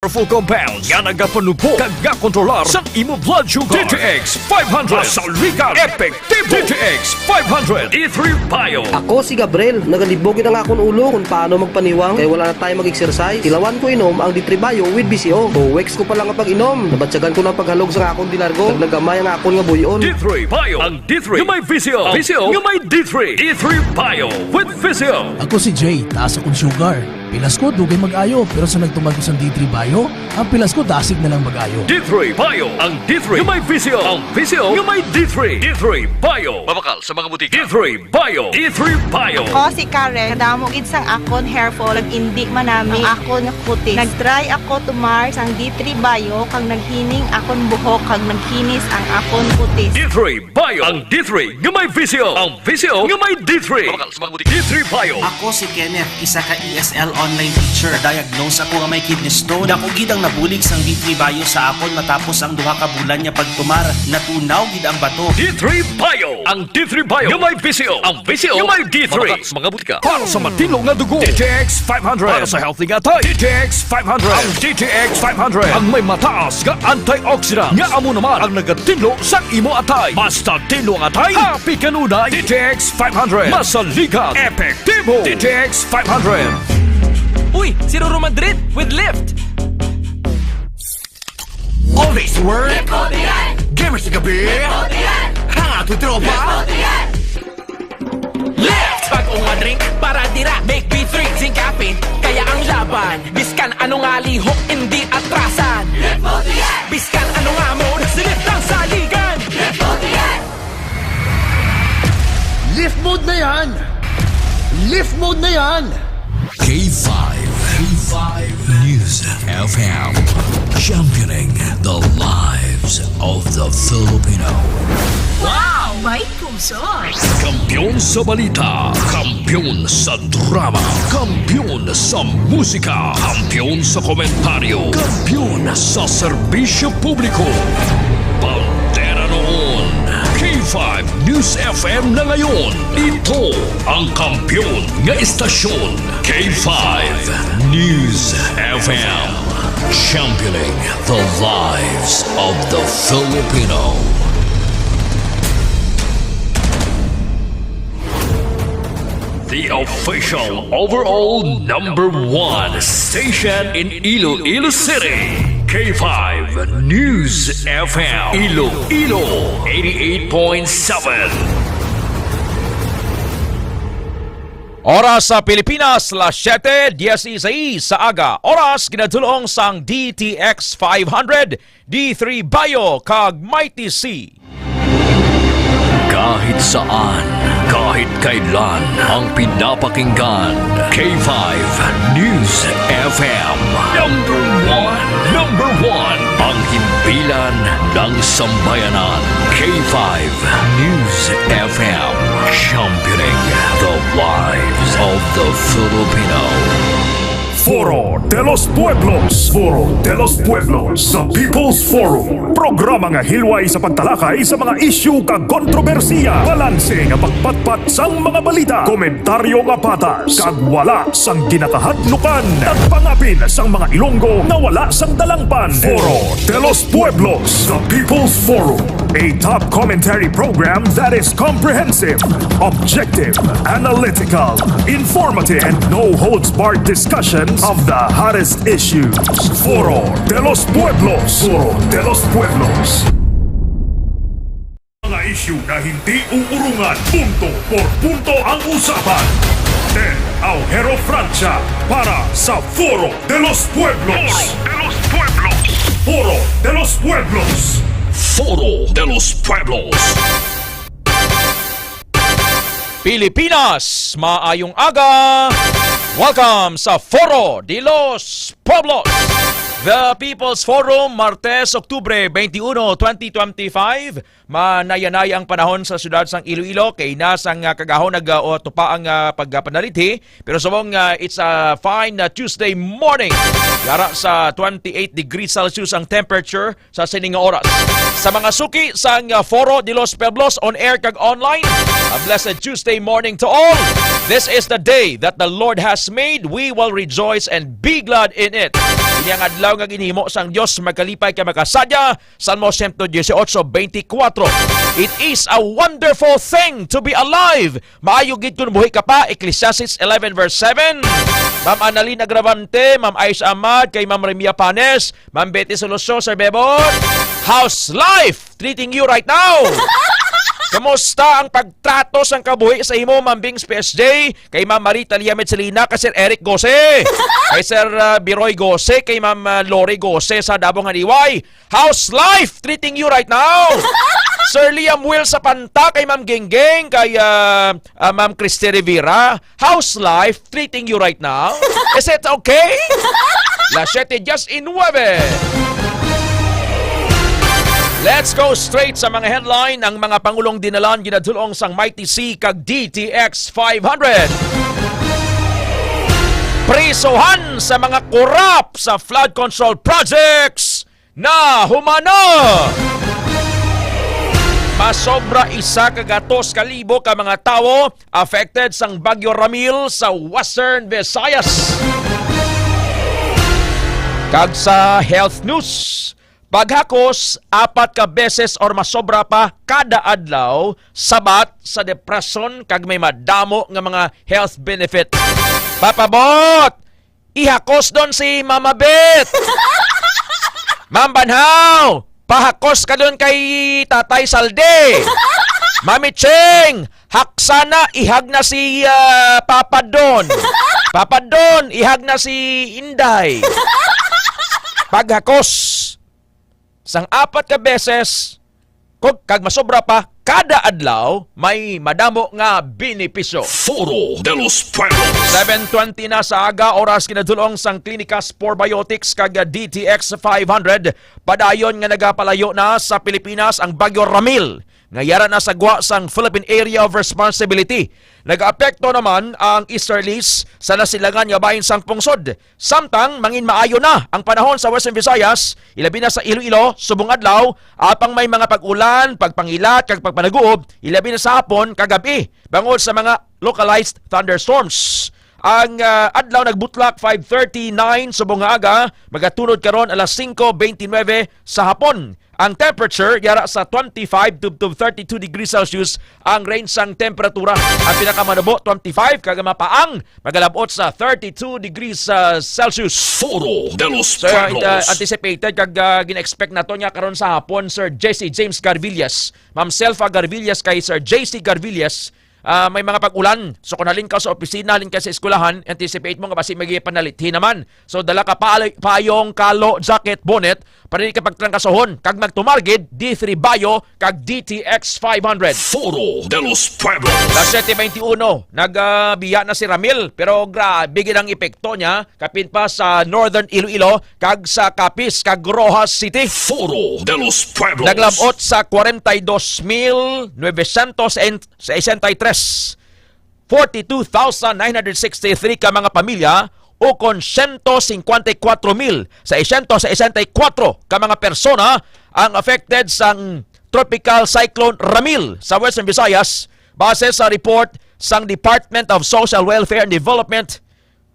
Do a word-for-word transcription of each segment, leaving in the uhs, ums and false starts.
powerful compounds nga nagapanubo kag gakontrolar sa imo blood sugar. D T X five hundred. Masaligan, epektibo. D T X five hundred. D three Bio. Ako si Gabriel. Nagalibog gid ang akon ulo kung paano magpaniwang kay wala na tayo mag-exercise. Tilawan ko inom ang D three Bio with V C O. Two weeks ko pa lang ang pag-inom. Nabatyagan ko ng paghalog sa akon di largo. Nagnagamay ang akon nga buyon. D three Bio. Ang D three nga may V C O. V C O nga may D three. D three Bio with V C O. Ako si Jay, taas akong sugar. Pilas ko, dugay mag-ayo, pero sa nagtuman ko sang D three Bio, ang pilas ko dasig na lang mag-ayo. D three Bio, ang D three nga may V C O, ang V C O nga may D three. D three Bio. Mabakal sa mga butika. D three Bio. D three Bio. Ako si Karen, kadamo gid sang akon hair fall, nag-indi man nami ang akon nga kutis. Nag-try ako tumar sang D three Bio, kag naghining akon buhok, kag naghinis ang akon kutis. D three Bio, ang D three nga may V C O, ang V C O nga may D three. Mabakal sa mga butika. D three Bio. Ako si Kenneth, isa ka E S L online teacher. Diagnose ako nga may kidney stone. Dako gid ang nabulig sang D three Bio sa akon matapos ang duha ka bulan nga pagtumar. Natunaw gid ang bato. D three Bio. Ang D three Bio nga may V C O. Ang V C O nga may D three. Mabakal sa mga butika. Para sa matinlo nga dugo, D T X five hundred. Para sa healthy nga atay, D T X five hundred. Ang D T X five hundred ang may mataas nga antioxidant nga amo naman ang nagatinlo sa imo atay. Basta tinlo ang atay, happy kanunay. D T X five hundred. Masaligan, epektibo. D T X five hundred. Uy, si Ruru Madrid with Lift. Always work. Gamers sa gabi. Hangout with tropa. Left! Bag-ong nga drink para dira. Make B three, zinc caffeine, kaya ang laban. Biskan ano nga lihok, hindi atrasan. Biskan ano nga mood, silip lang saligan. Lift mode na yan! Lift mode na yan! K five, K five News F M, championing the lives of the Filipino. Wow! May puso! Kampiyon sa balita, kampiyon sa drama, kampiyon sa musika, kampiyon sa komentaryo, kampiyon sa serbisyo publiko. Bandera noon, K five News F M na ngayon. Ito ang kampiyon nga istasyon, K five News F M. Championing the lives of the Filipino. The official overall number one station in Iloilo City, K five News F M, Iloilo, eighty-eight point seven. Oras sa Pilipinas, las siete dieciséis sa aga. Oras ginadulong sang D T X five hundred, D three Bio, kag Mighty C. Kahit saan, kahit kailan, ang pinapakinggan, K five News F M. Number one, number one, ang himpilan ng sambayanan, K five News F M, championing the lives of the Filipino. Foro de los Pueblos. Foro de los Pueblos, The People's Forum. Programa nga hilway sa pagtalakay sa mga isyu kag kontrobersiya. Balanse nga pagpatpat sang mga balita. Komentaryo nga patas kag wala sang ginakahadlukan. Nagpangapin sang mga Ilonggo nga wala sang dalangpan. Foro de los Pueblos, The People's Forum. A top commentary program that is comprehensive, objective, analytical, informative, and no holds barred discussions of the hottest issues. Foro de los Pueblos. Foro de los Pueblos. Mga isyu na hindi uurungan, punto por punto ang usapan. Ted Aujero Francia para sa Foro de los Pueblos. Foro de los Pueblos. Foro de los Pueblos. Foro de los Pueblos. Pilipinas, maayong aga. Welcome sa Foro de los Pueblos. The People's Forum, Martes, Oktubre twenty-one, twenty twenty-five. Manayanay ang panahon sa siyudad sang Iloilo, kay na sang, ah, kagahon nag, ah, o, tupa ang, ah, pagpanalithi. Pero subong, ah, it's a fine, ah, Tuesday morning. Yara sa twenty-eight degrees Celsius ang temperature sa sini nga oras. Sa mga suki sang, ah, Foro de los Pueblos on air kag online, a blessed Tuesday morning to all. This is the day that the Lord has made. We will rejoice and be glad in it. Ini ang adlaw nga ginhimo sang Dios, magkalipay kay makasadya. Salmo siyento dieciocho, veinticuatro. It is a wonderful thing to be alive. Maayo gid kun buhi ka pa, Ecclesiastes eleven verse seven. Ma'am Annalyn Agravante, Ma'am Ais Ahmad, kay Ma'am Remia Panes, Ma'am Betty Soloso, Sir Bebot. How's life treating you right now? Kamusta ang pagtrato sang kabuhi sa imo, Ma'am Bings P S J, kay Ma'am Marie Talia Medcelina, kay Sir Eric Gose, kay Sir, ah, Biroy Gose, kay Ma'am, ah, Lori Gose sa Davao nga Liway? How's life treating you right now? Sir Liam Will sa Panta, kay Ma'am Gingging, kay, ah, ah, Ma'am Christy Rivera. How's life treating you right now? Is it okay? Las siete diecinueve. Let's go straight sa mga headline. Ang mga pangulong dinalan ginadulong sang Mighty C kag D T X five hundred. Prisohan sa mga korap sa flood control projects na humana. Masobra isa ka gatos ka libo ka mga tawo affected sang Bagyo Ramil sa Western Visayas. Kag sa health news, paghakos apat ka beses or masobra pa kada adlaw, sabat sa depression kag may madamo nga mga health benefit. Papabot! Ihakos don si Mama Bet. Ma'am Banhaw, pahakos ka don kay Tatay Saldi. Mami Ching, haksana, ihag na si, ah, Papa Don. Papa Don, ihag na si Inday. Paghakos. Sang apat ka beses, kag, kag masobra pa, kada adlaw, may madamo nga benepisyo. Foro de los Pueblos. Seven twenty na sa aga, oras kinadulong sang Klinika Sporbiotics kag D T X five hundred. Padayon nga nagapalayo na sa Pilipinas ang Bagyo Ramil, nga yara na sa gwa sang Philippine Area of Responsibility. Nagaapekto naman ang easterlies sa nasilangan nga bahin sang pungsod. Samtang manginmaayo na ang panahon sa Western Visayas, ilabi na sa Iloilo, subong adlaw, apang may mga pag-ulan, pagpangilat, kag pagpanaguob, ilabi na sa hapon kag gab-i, bangod sa mga localized thunderstorms. Ang, ah, adlaw nagbutlak five thirty-nine subong nga aga, magatunod karon alas singko beintinuebe sa hapon. Ang temperature yara sa twenty-five to, to thirty-two degrees Celsius ang range sang temperatura. Ang pinakamanubo, twenty-five, kag mapaang magalabot sa thirty-two degrees, ah, Celsius. Foro de los Pueblos. So, uh, anticipated kag, uh, gina-expect nato nga karon sa hapon, Sir Jesse James Garvillas, Ma'am Selfa Garvillas, kay Sir J C Garvillas, ah, may mga pag-ulan. So, kung halin ka sa opisina, halin ka sa eskwelahan, anticipate mo nga basi may panalithi naman. So, dala ka pa-, payong, kalo, jacket, bonnet, para di ka pagtrangkasohon, kag magtumar gid, D three Bayo, kag D T X five hundred. Foro de los Pueblos. Las siete veintiuno, nagabiya na si Ramil, pero grabe gid ang epekto niya, kapin pa sa Northern Iloilo, kag sa Capiz, kag Roxas City. Foro de los Pueblos. Naglabot sa kwarenta y dos mil novecientos sesenta y tres, forty-two thousand nine hundred sixty-three ka mga pamilya, ukon siyento singkwenta y kuwatro mil seiscientos sesenta y kuwatro ka mga persona ang affected sang Tropical Cyclone Ramil sa Western Visayas, base sa report sang Department of Social Welfare and Development,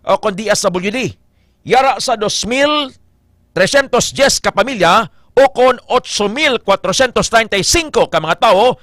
o kon D S W D. Yara sa dos mil trescientos diez ka pamilya, o kon ocho mil cuatrocientos treinta y cinco ka mga tawo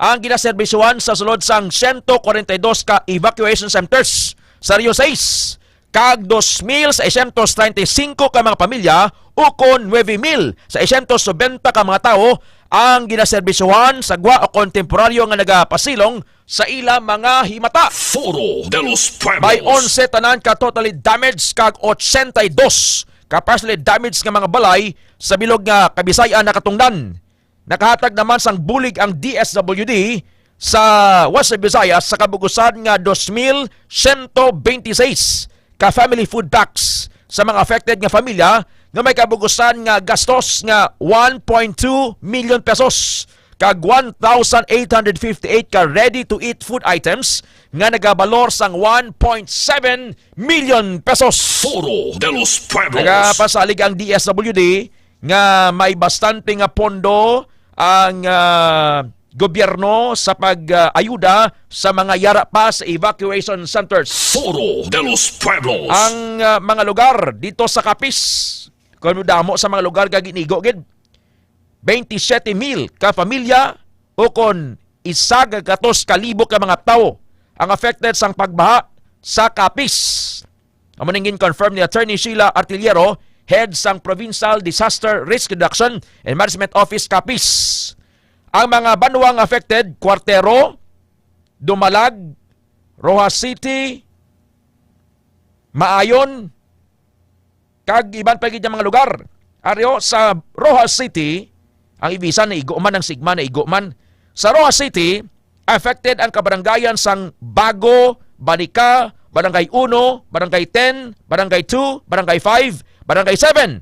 ang ginaserbisyuhan sa sulod sang siyento kwarenta y dos ka evacuation centers sa Rio sais, kag dos mil seiscientos treinta y cinco ka mga pamilya, o kon nuebe mil seiscientos nobenta ka mga tawo ang ginaserbisyuhan sa gwa o kon temporaryo nga nagapasilong sa ila mga himata. Foro de los Pueblos. May onse tanan ka totally damaged kag ochenta y dos ka partially damaged nga mga balay sa bilog nga Kabisayan nakatungdan. Nakahatag naman sang bulig ang D S W D sa Western Visayas sa kabug-usan nga dos mil siyento beintiseis ka family food packs sa mga affected nga familya nga may kabug-usan nga gastos nga one point two million pesos kag one thousand eight hundred fifty-eight ka ready-to-eat food items nga nagabalor sang one point seven million pesos. Foro de los Pueblos. Nagapasalig ang D S W D nga may bastante nga pondo ang, ah, gobyerno sa pag-ayuda sa mga yara pa sa evacuation centers. Foro de los Pueblos. Ang ah, mga lugar dito sa Capiz, kung damo sa mga lugar nga ginigo gid, twenty-seven mil ka pamilya o kon isa ka gatos ka libo ka mga tawo ang affected sang pagbaha sa Capiz. Amo ning gin-confirm ni Attorney Sheila Artillero, head sang Provincial Disaster Risk Reduction and Management Office Capiz. Ang mga banwang affected, Cuartero, Dumalag, Roxas City, Maayon, kag iban pa gid nga mga lugar. Aryo sa Roxas City, ang Ibisan naigo man, ang Sigma naigo man. Sa Roxas City, affected ang kabarangayan sang Bago, Banica, Barangay Uno, Barangay Ten, Barangay Two, Barangay Five, Barangay Seven,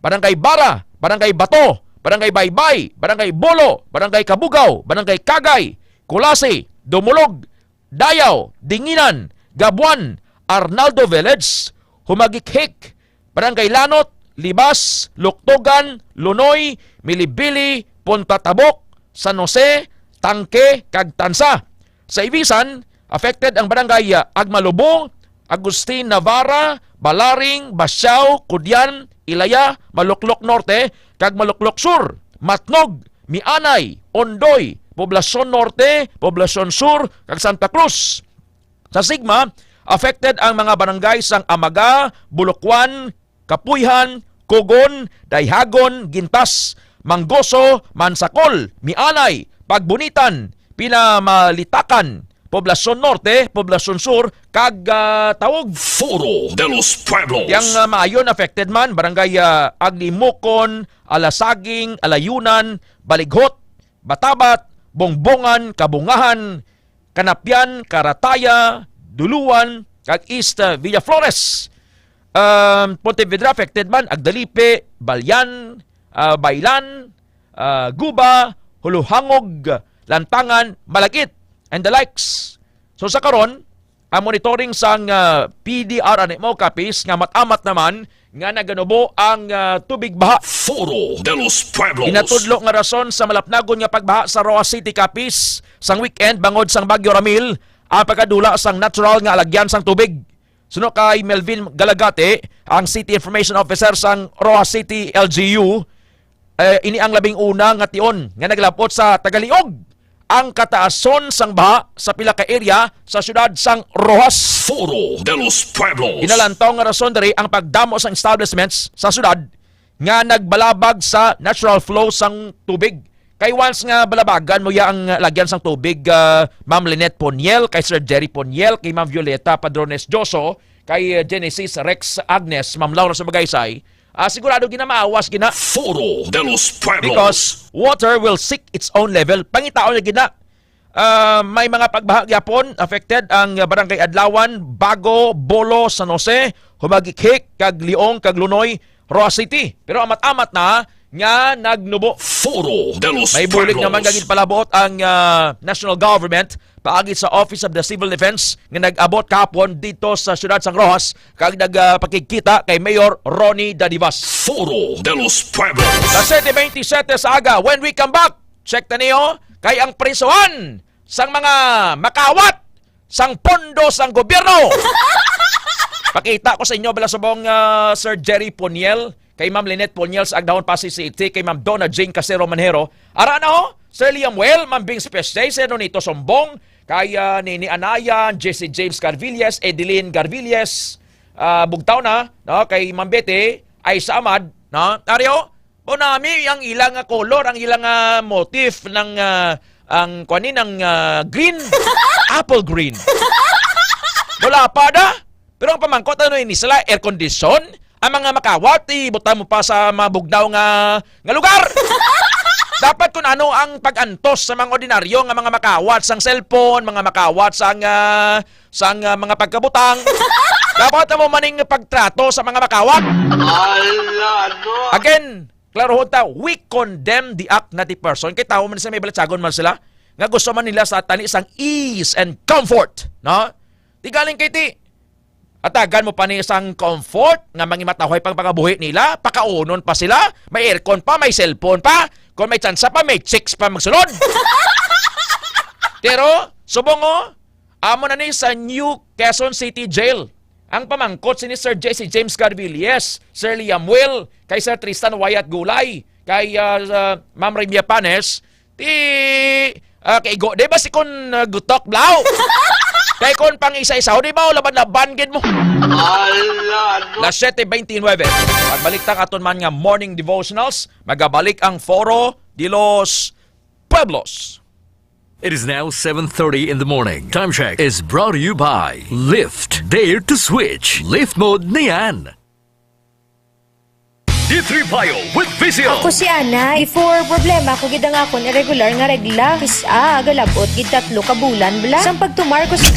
Barangay Bara, Barangay Bato, Barangay Baybay, Barangay Bolo, Barangay Kabugaw, Barangay Kagay, Culasi, Dumulog, Dayaw, Dinginan, Gabuan, Arnaldo Village, Humagikhik, Barangay Lanot, Libas, Luktogan, Lunoy, Milibili, Punta Tabok, San Jose, Tangke, kag Tansa. Sa Ibisan, affected ang barangay ah, Agmalubo, Agustin Navarra, Balaring, Basiao, Kudian, Ilaya, Maluklok Norte, kag Maluklok Sur, Matnog, Mianay, Ondoy, Poblacion Norte, Poblacion Sur, kag Santa Cruz. Sa Sigma, affected ang mga barangay sang Amaga, Bulokwan, Kapuyhan, Cogon, Dayhagon, Gintas, Manggoso, Mansakol, Mianay, Pagbunitan, Pinamalitakan, Poblacion Norte, Poblacion Sur, kag ah, Taog. Foro de los Pueblos. Yang ah, maayon affected man, barangay ah, Aglimukon, Alasaging, Alayunan, Balighot, Batabat, Bongbongan, Kabungahan, Kanapian, Karataya, Duluan, kag East ah, Villaflores. Um, Pontevedra affected man, Agdalipe, Balian, ah, Bailan, ah, Guba, Huluhangog, Lantangan, Malagit, and the likes. So sa karon, ang monitoring sang ah, P D R ani mo, Capiz, nga mat-amat naman nga naganubo ang ah, tubig baha. Foro de los Pueblos. Ginatudlo nga rason sa malapnagon nga pagbaha sa Roxas City, Capiz sang weekend bangod sang Bagyo Ramil ang pagkadula sang natural nga alagyan sang tubig. Suno kay Melvin Galagate, ang City Information Officer sang Roxas City L G U, eh, ini ang labing una nga tion nga naglabot sa tagaliog ang kataason sang baha sa pila ka area sa siyudad sang Roxas. Foro de los Pueblos. Ginalantaw nga rason diri ang pagdamo sang establishments sa siyudad nga nagbalabag sa natural flow sang tubig. Kay once nga balabagan mo ya ang lagyan sang tubig, ah, Ma'am Lynette Poniel, kay Sir Jerry Poniel, kay Ma'am Violeta Padrones Joso, kay ah, Genesis Rex Agnes, Ma'am Laura Subagaysay, ah, sigurado gina maawas gina. Foro de los Pueblos. Because water will seek its own level. Pangitaon na gina. Ah, may mga pagbaha gyapon, affected ang Barangay Adlawan, Bago, Bolo, San Jose, Humagikhik, kag Leong, kag Lunoy, Roxas City. Pero amat-amat na nga nagnubo. Foro de los May bulig Pueblos. naman nga ginpalabot ang ah, national government paagi sa Office of the Civil Defense nga nag-abot kahapon dito sa siyudad sang Roxas kag nagpakigkita kay Mayor Ronnie Dadivas. Foro de los Pueblos. Sa siyete bentisiete sa aga, when we come back, check ta niyo kay ang prisuhan sang mga makawat sang pondo sang gobyerno. Pakita ko sa inyo bala subong ah, Sir Jerry Poniel, kay Ma'am Lynette Poniel sa Agdahon, Pasig City, kay Ma'am Donna Jane Casero Manjero. Ara na ho, Sir Liam Well, Ma'am Bing Special, Sir Nonito Sombong, kay ah, Nini Anayan, Jesse James Garvilles, Edeline Garvilles, ah, Bugtaw na, no, kay Ma'am Betty, Aisa Amad, no? Ari ho, Bunami ang ila nga color, ang ila nga motif ng ah, ang kuan ni, ng ah, green, apple green. Wala pa da. Pero ang pamangkot, ano ini sila, air condition? Ang mga makawat, ibutang mo pa sa mabugnaw nga nga lugar. Dapat kung ano ang pag-antos sa mga ordinaryo nga mga makawat sang cellphone, mga makawat sang ah, sang ah, mga pagkabutang. Dapat amo maning pagtrato sa mga makawat. Ala, ano? Again, klarohon ta, we condemn the act, not the person. Kay tawo man sila, may balatsagon man sila nga gusto man nila sa tani sang ease and comfort, no? Di galing kay ti atagan mo pa ni sang comfort nga mangimatahoy pang pangabuhi nila, pakaunon pa sila, may aircon pa, may cellphone pa, kung may tsansa pa, may chicks pa magsulod. Pero, subong, oh, amo na ni sa New Quezon City Jail. Ang pamangkot sini Sir Jesse James Garvilles, Sir Liam Will, kay Sir Tristan Wyatt Gulay, kay, ah, ah, Ma'am Remia Panes, ti, ah, kay go, di ba si kun, ah, gutok, blaw? Kay kun pang isa-isa, di ba, laban-laban gid mo? Ala, no? Las siete veintinueve. Pagbalik ta katon man nga morning devotionals, magabalik ang Foro de los Pueblos. It is now seven thirty in the morning. Time check is brought to you by Lyft. Dare to switch. Lyft mode na yan. D three Bio with Visio. Ako si Ana. Before, problema ko gid ang akon irregular nga regla. Kis-a, galabot gid tatlo ka bulan bala. Sang pagtumar ko sa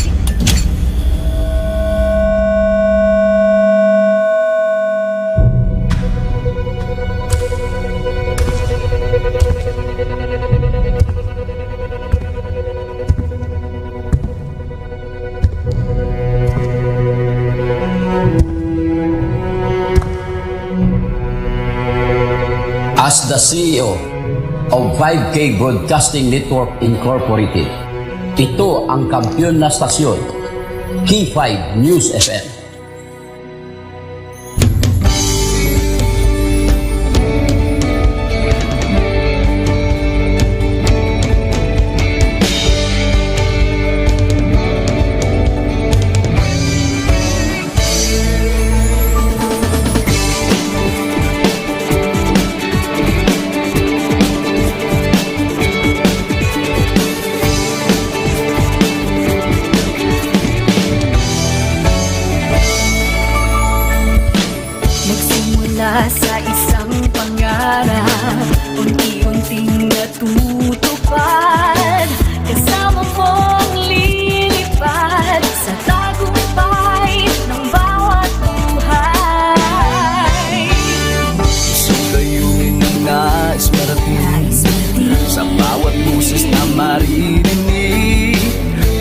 As the C E O of five K Broadcasting Network Incorporated, ito ang kampiyon na stasyon, K five News F M. Nagsimula sa isang pangarap, unti-unting natutupad. Kasama mong lilipad sa tagumpay ng bawat buhay. Isang layunin na nais marating, sa bawat boses na maririnig,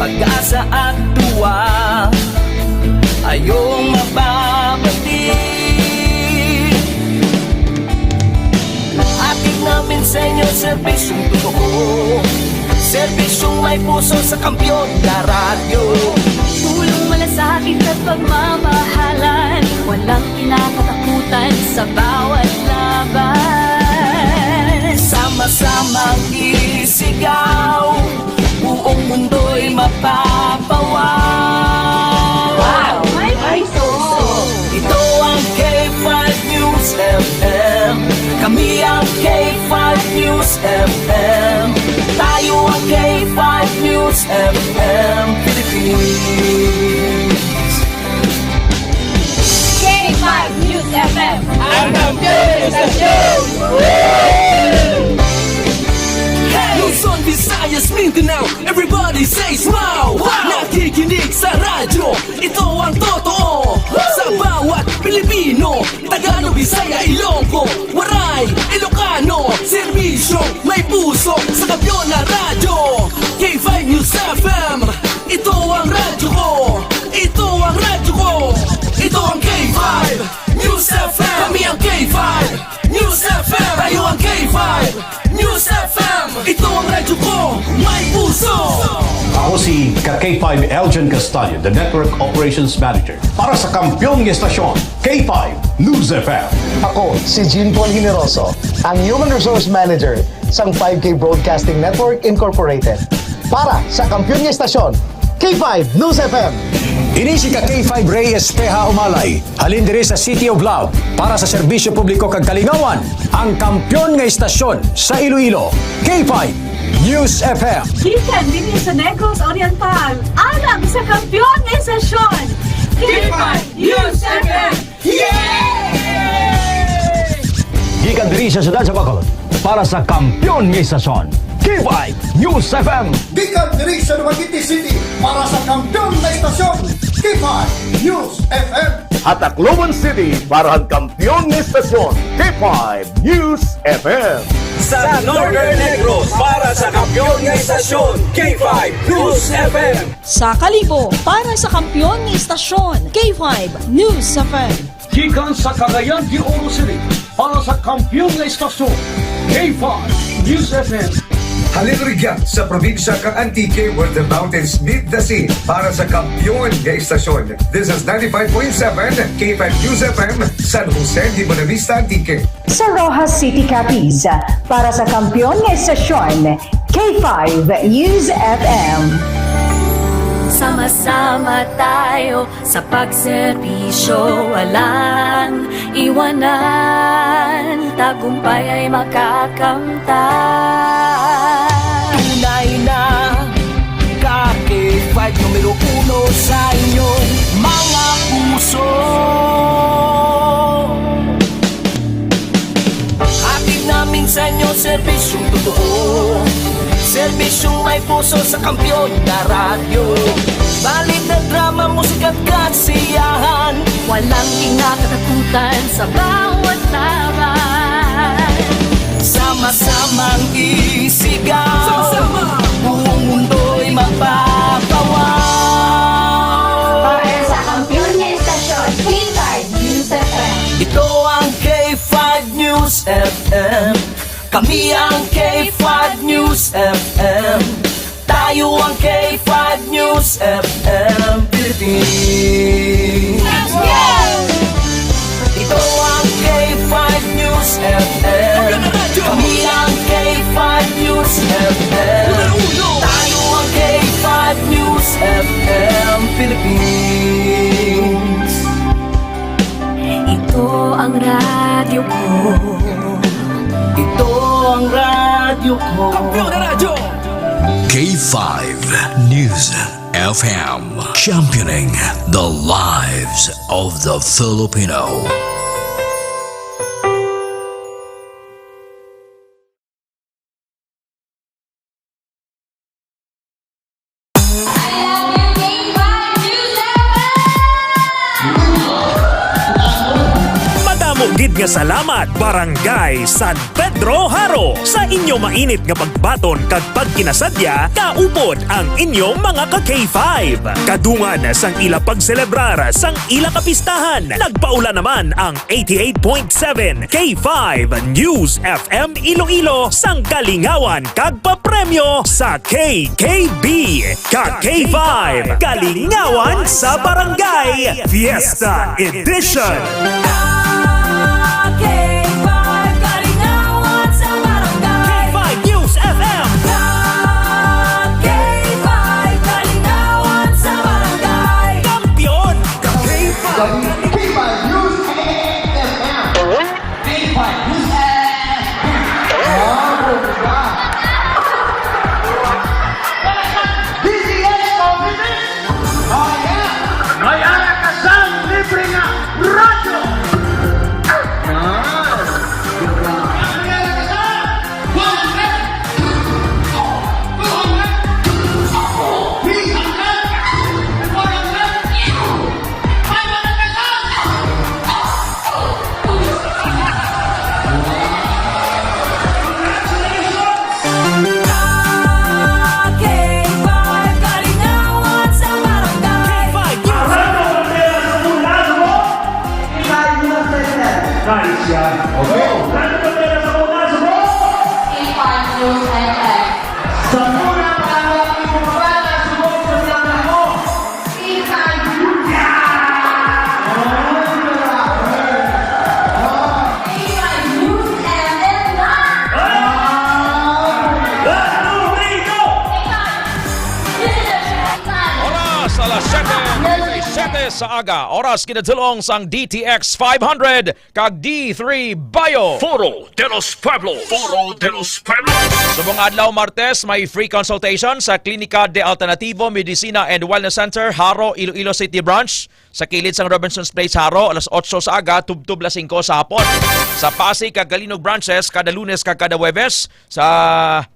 pag-asa at tuwa, ayong mababati. Hatid namin sa inyo serbisyong totoo, serbisyong may puso sa Kampiyon na Radyo. Tulong, malasakit at pagmamahalan, walang kinakatakutan sa bawat laban. Sama-samang isigaw, buong mundo'y mapapawaw. Wow! May puso! Ito ang K five News F M. Kami ang K five News F M. Tayo ang K five News F M Philippines. K five News F M. Ang kampiyon sa istasyon! Luzon, Visayas, Mindanao, everybody says wow! Wow! Nakikinig sa radyo, ito ang totoo. Sa bawat Pilipino, Tagalog, Bisaya, Ilonggo, Waray, Ilocano, serbisyo, may puso sa kampiyon na radyo. K five News F M, ito ang radyo ko. Ito ang radyo ko. Ito ang K five News F M. Kami ang K five News F M. Tayo ang K five News F M. Ito ang radyo ko. May puso. Ako si ka K five Elgin Castaño, the Network Operations Manager. Para sa kampiyon nga estasyon, K five News F M. Ako si Jean Paul Generoso, ang Human Resource Manager sang five K Broadcasting Network Incorporated. Para sa kampiyon nga estasyon, K five News F M. Ini si ka K five Reyes Peha Umalay, halin diri sa City of Love, para sa serbisyo publiko kag kalingawan, ang kampiyon nga estasyon sa Iloilo, K five News F M. Gikan dinhi sa Negros Oriental, alang sa kampiyon nga estasyon, K five News F M. Yay! Gikan diri sa siyudad sa Bacolod, para sa kampiyon nga estasyon, K five News F M. Gikan diri sa Dumaguete City, para sa kampiyon nga estasyon, K five News F M. Ha Tacloban City, para sa kampiyon nga estasyon, K five News F M. Sa Northern Negros, para sa kampiyon nga estasyon, K five News F M. Sa Kalibo, para sa kampiyon nga estasyon, K five News F M. Gikan sa Cagayan de Oro City, para sa kampiyon nga estasyon, K five News F M. Halin rugya sa probinsya kang Antique, where the mountains meet the sea, para sa kampiyon nga istasyon. This is ninety-five point seven K five News F M, San Jose de Buenavista, Antique. Sa Roxas City, Capiz, para sa kampiyon nga istasyon, K five News F M. Sama-sama tayo sa pagserbisyo, walang iwanan, tagumpay ay makakamtan. Tunay na ka K five numero uno sa inyong mga puso. Hatid namin sa inyo serbisyong totoo, serbisyong may puso sa kampiyon na radyo. Balita, drama, musika at kasiyahan. Walang kinakatakutan sa bawat laban. Sama-samang isigaw. Sama-sama. Buong mundo'y mapapawaw. Para sa kampiyon nga istasyon, K five News F M. Ito ang K five News F M. Kami ang K five News F M. Tayo ang K five News F M Philippines. Let's go! Ito ang K five News F M. Kami ang K five News F M. Tayo ang K five News F M Philippines. Ito ang radyo ko. Ito ang radyo ko. Kampiyon na radyo! K five News F M, championing the lives of the Filipino. Madamo gid nga salamat, Barangay San Pedro Jaro, sa inyo mainit nga pagbaton kag pagkinasadya kaupod ang inyo mga ka K five. Kadungan sang ila pagselebrar sang ila kapistahan, nagpaula naman ang eighty-eight point seven K five News F M Iloilo sang kalingawan kag papremyo sa K K B. Ka K five, Kalingawan sa Barangay, Fiesta Edition. K five News F M. K five Kalingawan sa Barangay. Kampiyon. K five. K five News F M. K five News F M. Oh, bongga. D T X Office. Oh, yeah. May ara ka sang libre nga radyo. Ah, bongga. May ara ka sang one hundred, two hundred, three hundred, four hundred, five hundred pesos. K five News. Guys, yan. Okay. K five News F M. Sa muna, para ang mga bata, subok sa mga mo. Oras, alas siyete, siyete sa aga. Oras kinatulong sang D T X five hundred kag D three Bio. Foro de los Pueblos. Foro de los Pueblos. Subong adlaw, Martes, may free consultation sa Klinika de Alternativo Medicina and Wellness Center, Jaro, Iloilo City Branch, sa kilid sang Robinsons Place, Jaro, alas otso sa aga tubtob alas singko sa hapon. Sa Pasig kag Calinog branches, kada Lunes kag kada Huwebes, sa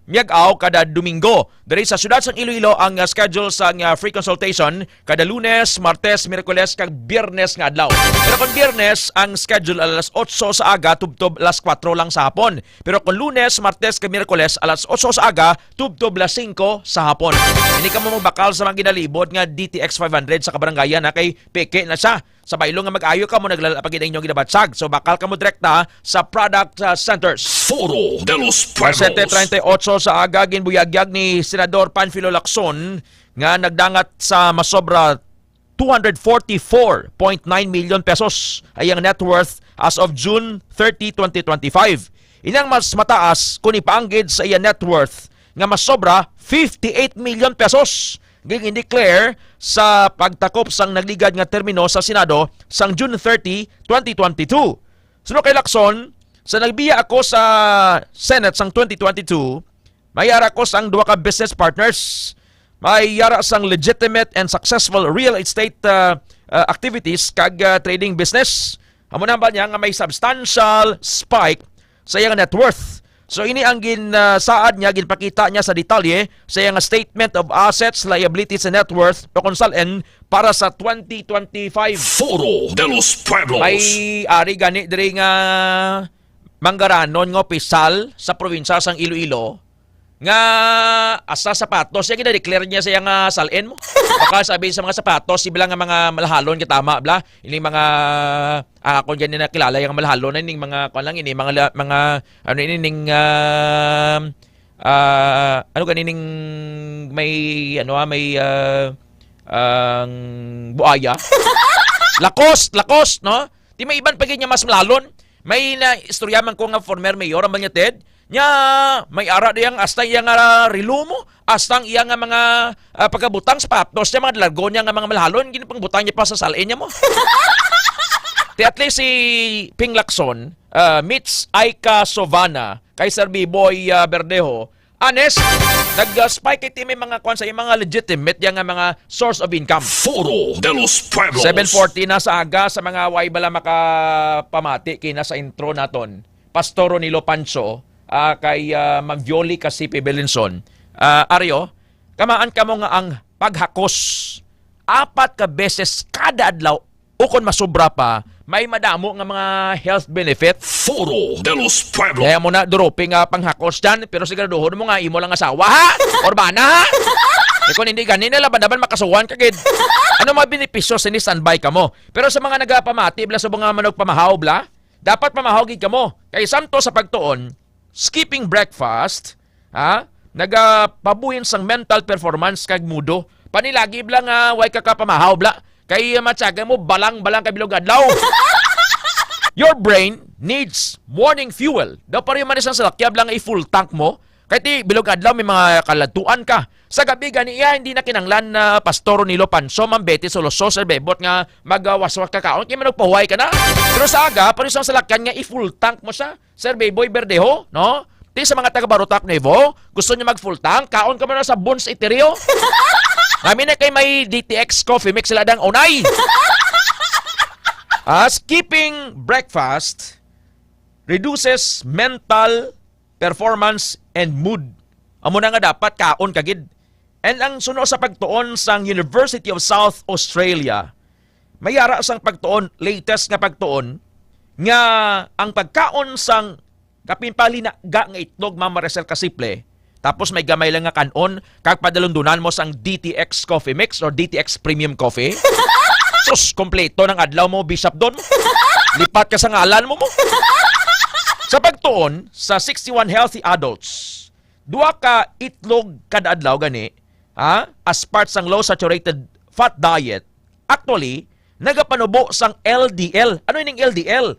Miag-ao, kada Domingo. Diri sa siyudad sang Iloilo ang, ah, schedule sang, ah, free consultation kada Lunes, Martes, Miyerkules, kag Biyernes nga adlaw. Pero kon Biyernes, ang schedule alas otso sa aga tubtob alas kuwatro lang sa hapon. Pero kon Lunes, Martes, kag Miyerkules, alas otso sa aga tubtob alas singko sa hapon. Hindi ka mo magbakal sa mga ginalibot nga D T X five hundred sa kabarangayan, ha, kay peke na siya. Sa baylo nga mag-ayo kamo, naglala pa gid ang inyong ginabatyag. So, bakal kamo direkta sa product, ah, centers. Foro de los Pueblos. Alas siyete treinta y ocho sa aga, ginbuyagyag ni Senador Panfilo Lacson nga nagdangat sa masobra two hundred forty-four point nine million pesos ang iyang net worth as of June thirty, twenty twenty-five. Ini ang mas mataas kung ipaanggid sa iya net worth nga masobra fifty-eight million pesos nga gin-declare sa pagtakop sang nagligad nga termino sa Senado sang June thirty, twenty twenty-two. Suno kay Lacson, sa nagbiya ako sa Senate sang twenty twenty-two, may ara ko sang duha ka business partners. May ara sang legitimate and successful real estate, uh, uh, activities kag, uh, trading business. Amo na ba niya nga may substantial spike sa iyang net worth. So, ini ang gin, uh, saad niya, ginpakita niya sa detalye sa iyang statement of assets, liabilities, and net worth o kung SALN para sa twenty twenty-five. Foro de los Pueblos. May ari gani diri nga manggaranon nga opisyal sa probinsya sang Iloilo nga hasta sapatos niya gina-declare niya sa iya nga SALN mo. Baka sabi sa mga sapatos, si bala nga mga malahalon, katama bala, ining mga, ah, ako gani nakilala yung malahalon na ining mga, kuwan lang, ini mga la-, mga, ano ini, ning, ah, ah, ano gani ning may, ano, ah, may, ah, ang buaya. Lacoste, Lacoste, no? Di may iban pa gid niya mas malalon. May na istorya man ko nga former mayor ang Banyated. Nya, may ara diyang hasta iya nga relo mo, hasta ang iya nga mga, ah, pagkabutang sapatos niya, mga largo niya nga mga malalon, ginapangbutang niya pa sa SALN niya mo. Ti at least si Ping Lacson, ah, meets Aika Sovana kay Sir Biboy, ah, Verdejo, honest, nag-spike kay ti may mga kwan sa iyang mga legitimate yang nga mga source of income. Foro de los Pueblos. Seven forty na sa aga, sa mga way bala makapamati kina sa intro naton, Pastor Ronilo Pancho, ah, kay, ah, Ma'am Violi Casipe Belinson. Ah, Ario, kamaan kamo nga ang paghakos apat ka beses kada adlaw o kon masubra pa, may madamo nga mga health benefit. Foro de los Pueblos. Kaya mo na, durupi nga panghakos dyan, pero siguraduhon mo nga imo lang asawa, ha? Or bana, ha? E kung hindi gani na, laban-laban makasuhan ka gid. Ano mga benepisyo sini standby ka mo? Pero sa mga nagapamati bla, sa mga manugpamahaw bla, dapat pamahaw gid kamo. Kay santo sa pagtuon, skipping breakfast, ha, nagapabuhin sang mental performance kag mudo. Panilagi bla nga way ka kapamahaw bla. Kay, uh, matyaga mo, balang-balang ka bilog adlaw. Your brain needs morning fuel. Daw pareho man isang salakya bla nga i-full tank mo. Kay ti bilog adlaw may mga kaladtuan ka. Sa gabi gani iya, hindi na kinanglan na Pastor Nilo Panso, Ma'am Betty Soloso, Sir Bebot nga magawaswas ka kaon. Kay manugpahuway ka na. Pero sa aga, pareho isang salakyan nga i-full tank mo siya. Sir Bayboy Verdejo, no? Ti sa mga taga Barotac Nuevo, gusto niyo mag full tank? Kaon ka muna sa Bons Eterio. Kami na kay may D T X Coffee Mix sila dang unay. Ah, skipping breakfast reduces mental performance and mood. Amo na nga dapat kaon ka gid. And ang suno sa pagtuon sang University of South Australia, may ara sang pagtuon, latest nga pagtuon, nga ang pagkaon sang kapin pa linaga nga itlog, Ma'am Maricel Casiple, tapos may gamay lang nga kan-on, kag padalundunan mo sang D T X Coffee Mix or D T X Premium Coffee. Sus, kompleto ng adlaw mo, Bishop Don. Lipat ka sa ngalan mo mo. Sa pagtuon sa sixty-one healthy adults, duha ka itlog kada adlaw gani, ha, as part sang low saturated fat diet, actually, nagapanubo sang L D L. Ano ining L D L?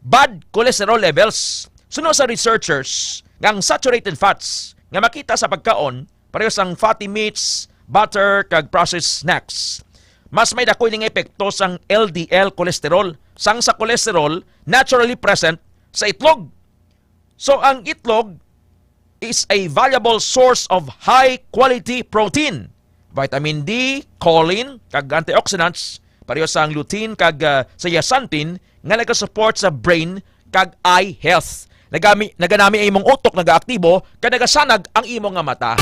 Bad cholesterol levels. Suno sa researchers, nga ang saturated fats nga makita sa pagkaon, pareho sang fatty meats, butter, kag processed snacks, mas may dako ini nga epekto sang L D L cholesterol sang sa cholesterol naturally present sa itlog. So, ang itlog is a valuable source of high-quality protein, vitamin D, choline, kag antioxidants, pareho sang lutein kag, ah, zeaxanthin nga nagasupport sa brain kag eye health. Nagami, naganami ang imong utok, nagaaktibo, kag nagasanag ang imong nga mata.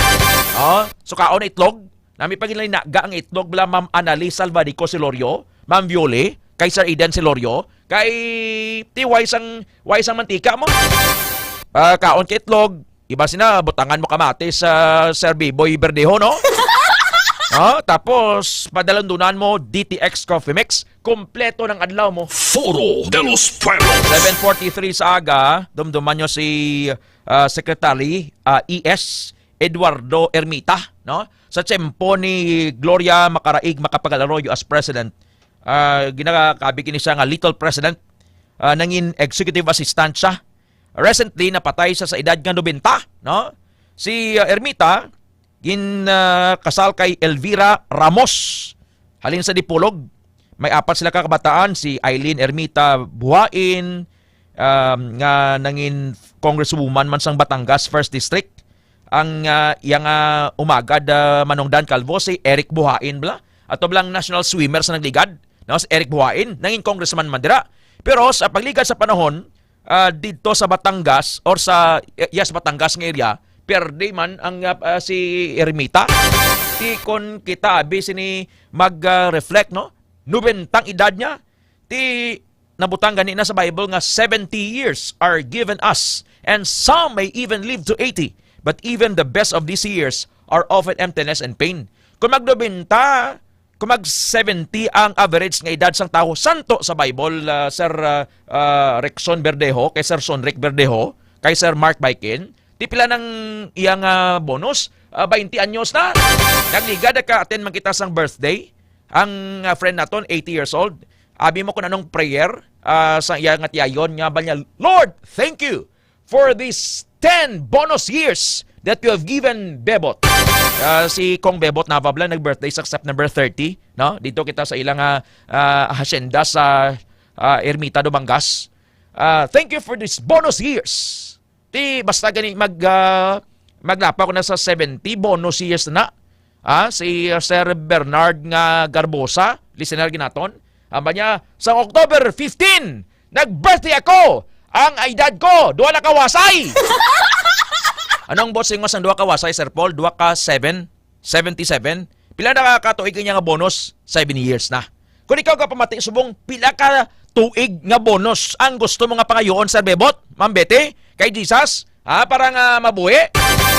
Oh, so kaon na itlog, nami pa gid linaga ang itlog bala Ma'am Annalie Salvadico Silorio, Ma'am Viole, kay Sir Eden Silorio, kay ti way sang, way sang mantika mo. Ah, kaon ka itlog, iba sina, butangan mo kamatis sa Sir Biboy Verdejo, no? Oh, tapos, padalundunan mo, D T X Coffee Mix. Kompleto ng adlaw mo. Foro de los Pueblos. Seven forty-three sa aga, dumduman nyo si ah, Secretary, ah, E S Eduardo Ermita, no? Sa tiyempo ni Gloria Macaraig Macapagal Arroyo as President, ah, ginakabig ini siya nga Little President, ah, nangin Executive Assistant siya. Recently, napatay siya sa edad nga nobenta, no? Si, ah, Ermita, gin, ah, kasal kay Elvira Ramos, halin sa Dipolog. May apat sila ka kabataan, si Eileen Ermita Buhain, um, nga nangin congresswoman man sang Batangas First District. Ang, ah, iya nga umagad, ah, manungdan kalbo, si Eric Buhain bala. Ato bala ang national swimmer sa nagligad, no? Si Eric Buhain, nangin congressman man dira. Pero sa pagligad sa panahon, ah, didto sa Batangas or sa, yes, Batangas nga area, pierde man ang, ah, ah, si Ermita. Ti kon kita abi sini mag, ah, reflect, no? Nobenta ang edad niya. Ti nabutang gani na sa Bible nga seventy years are given us, and some may even live to eighty. But even the best of these years are often emptiness and pain. Kung magnobenta, kung mag seventy ang average nga edad sang tawo, santo sa Bible, ah, Sir, ah, ah, Rickson Verdejo, kay Sir Sonric Verdejo, kay Sir Mark Baikin, ti pila nang iyang, ah, bonus? Ah, twenty anyos na. Nagligad, nagka-attend man kita sang birthday. Ang, ah, friend naton, eighty years old. Abi mo kung anong prayer, ah, sa iya nga tiyayon nga ba niya, "Lord, thank you for these ten bonus years that you have given Bebot." Ah, si Kong Bebot Navablan nag-birthday sa September thirty, no? Dito kita sa ilang, ah, ah, hacienda sa, ah, Ermita, Dumangas. Ah, "Thank you for these bonus years." Ti basta gani mag, ah, maglapa ko na sa seventy, bonus years na. Ah, si, ah, Sir Bernard nga Garbosa, listener ginaton. Ang ba niya, sa October fifteen, nag-birthday ako. Ang edad ko, duha na kawasay. Anong boss yung sang duha kawasay, Sir Paul? Duha ka seven? Seventy-seven? Pila na ka, ka tuig niya nga bonus? Seven years na. Kung ikaw ka pamati subong, pila ka tuig nga bonus ang gusto mo nga pangayoon, Sir Bebot, Ma'am Betty, kay Jesus? Ha, para nga mabuhi?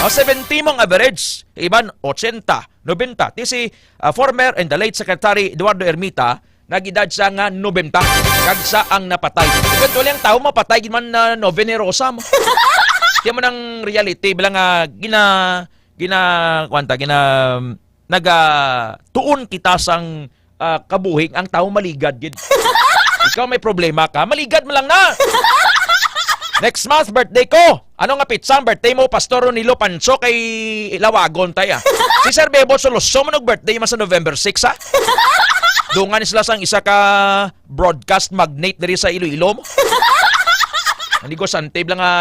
O, seventy mong average. Iban, ochenta, nobenta. Ti si, ah, former and the late Secretary Eduardo Ermita, nag-edad siya nga nobenta. Kag siya ang napatay. Eventually, ang tao mapatay gid man na nove ni Rosa mo. Di mo nang reality, bilang nga gina-, gina-, kuwan ta, gina-, nagatuon kita sang, ah, kabuhi, ang tawo maligad gid. Ikaw may problema ka, maligad mo lang na. Next month, birthday ko. Ano nga pitsang birthday mo, Pastor Ronilo Pancho, kay Lawagon tayo, ah? Si Sir Bebo Soloso mo nag-birthday man sa November six, ha? Dungan sila sang isa ka broadcast magnate diri sa Iloilo mo. Ang negosante lang nga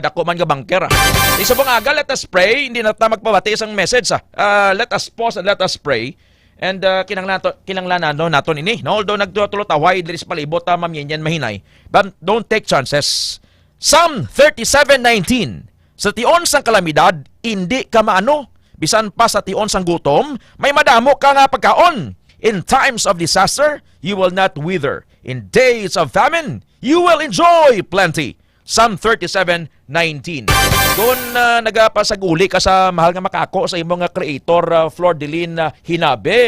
dako man nga banker, ah. Di sa mga aga, let us pray. Hindi na ta magpabati isang message, ah. Ah, let us pause and let us pray. And, ah, kinahanglan to, kinahanglan na, no, naton ini, no? Although nagtulo-tulo ta way diri sa palibot, ah, Ma'am Yenyen Mahinay. But don't take chances. Psalm thirty-seven nineteen, "Sa tion sang kalamidad, indi ka maano, bisan pa sa tion sang gutom, may madamo ka nga pagkaon. In times of disaster, you will not wither. In days of famine, you will enjoy plenty." Psalm thirty-seven nineteen. Kung, ah, nagapasaguli ka sa mahal nga makako sa imo nga creator, ah, Flor Delin, ah, Hinabe,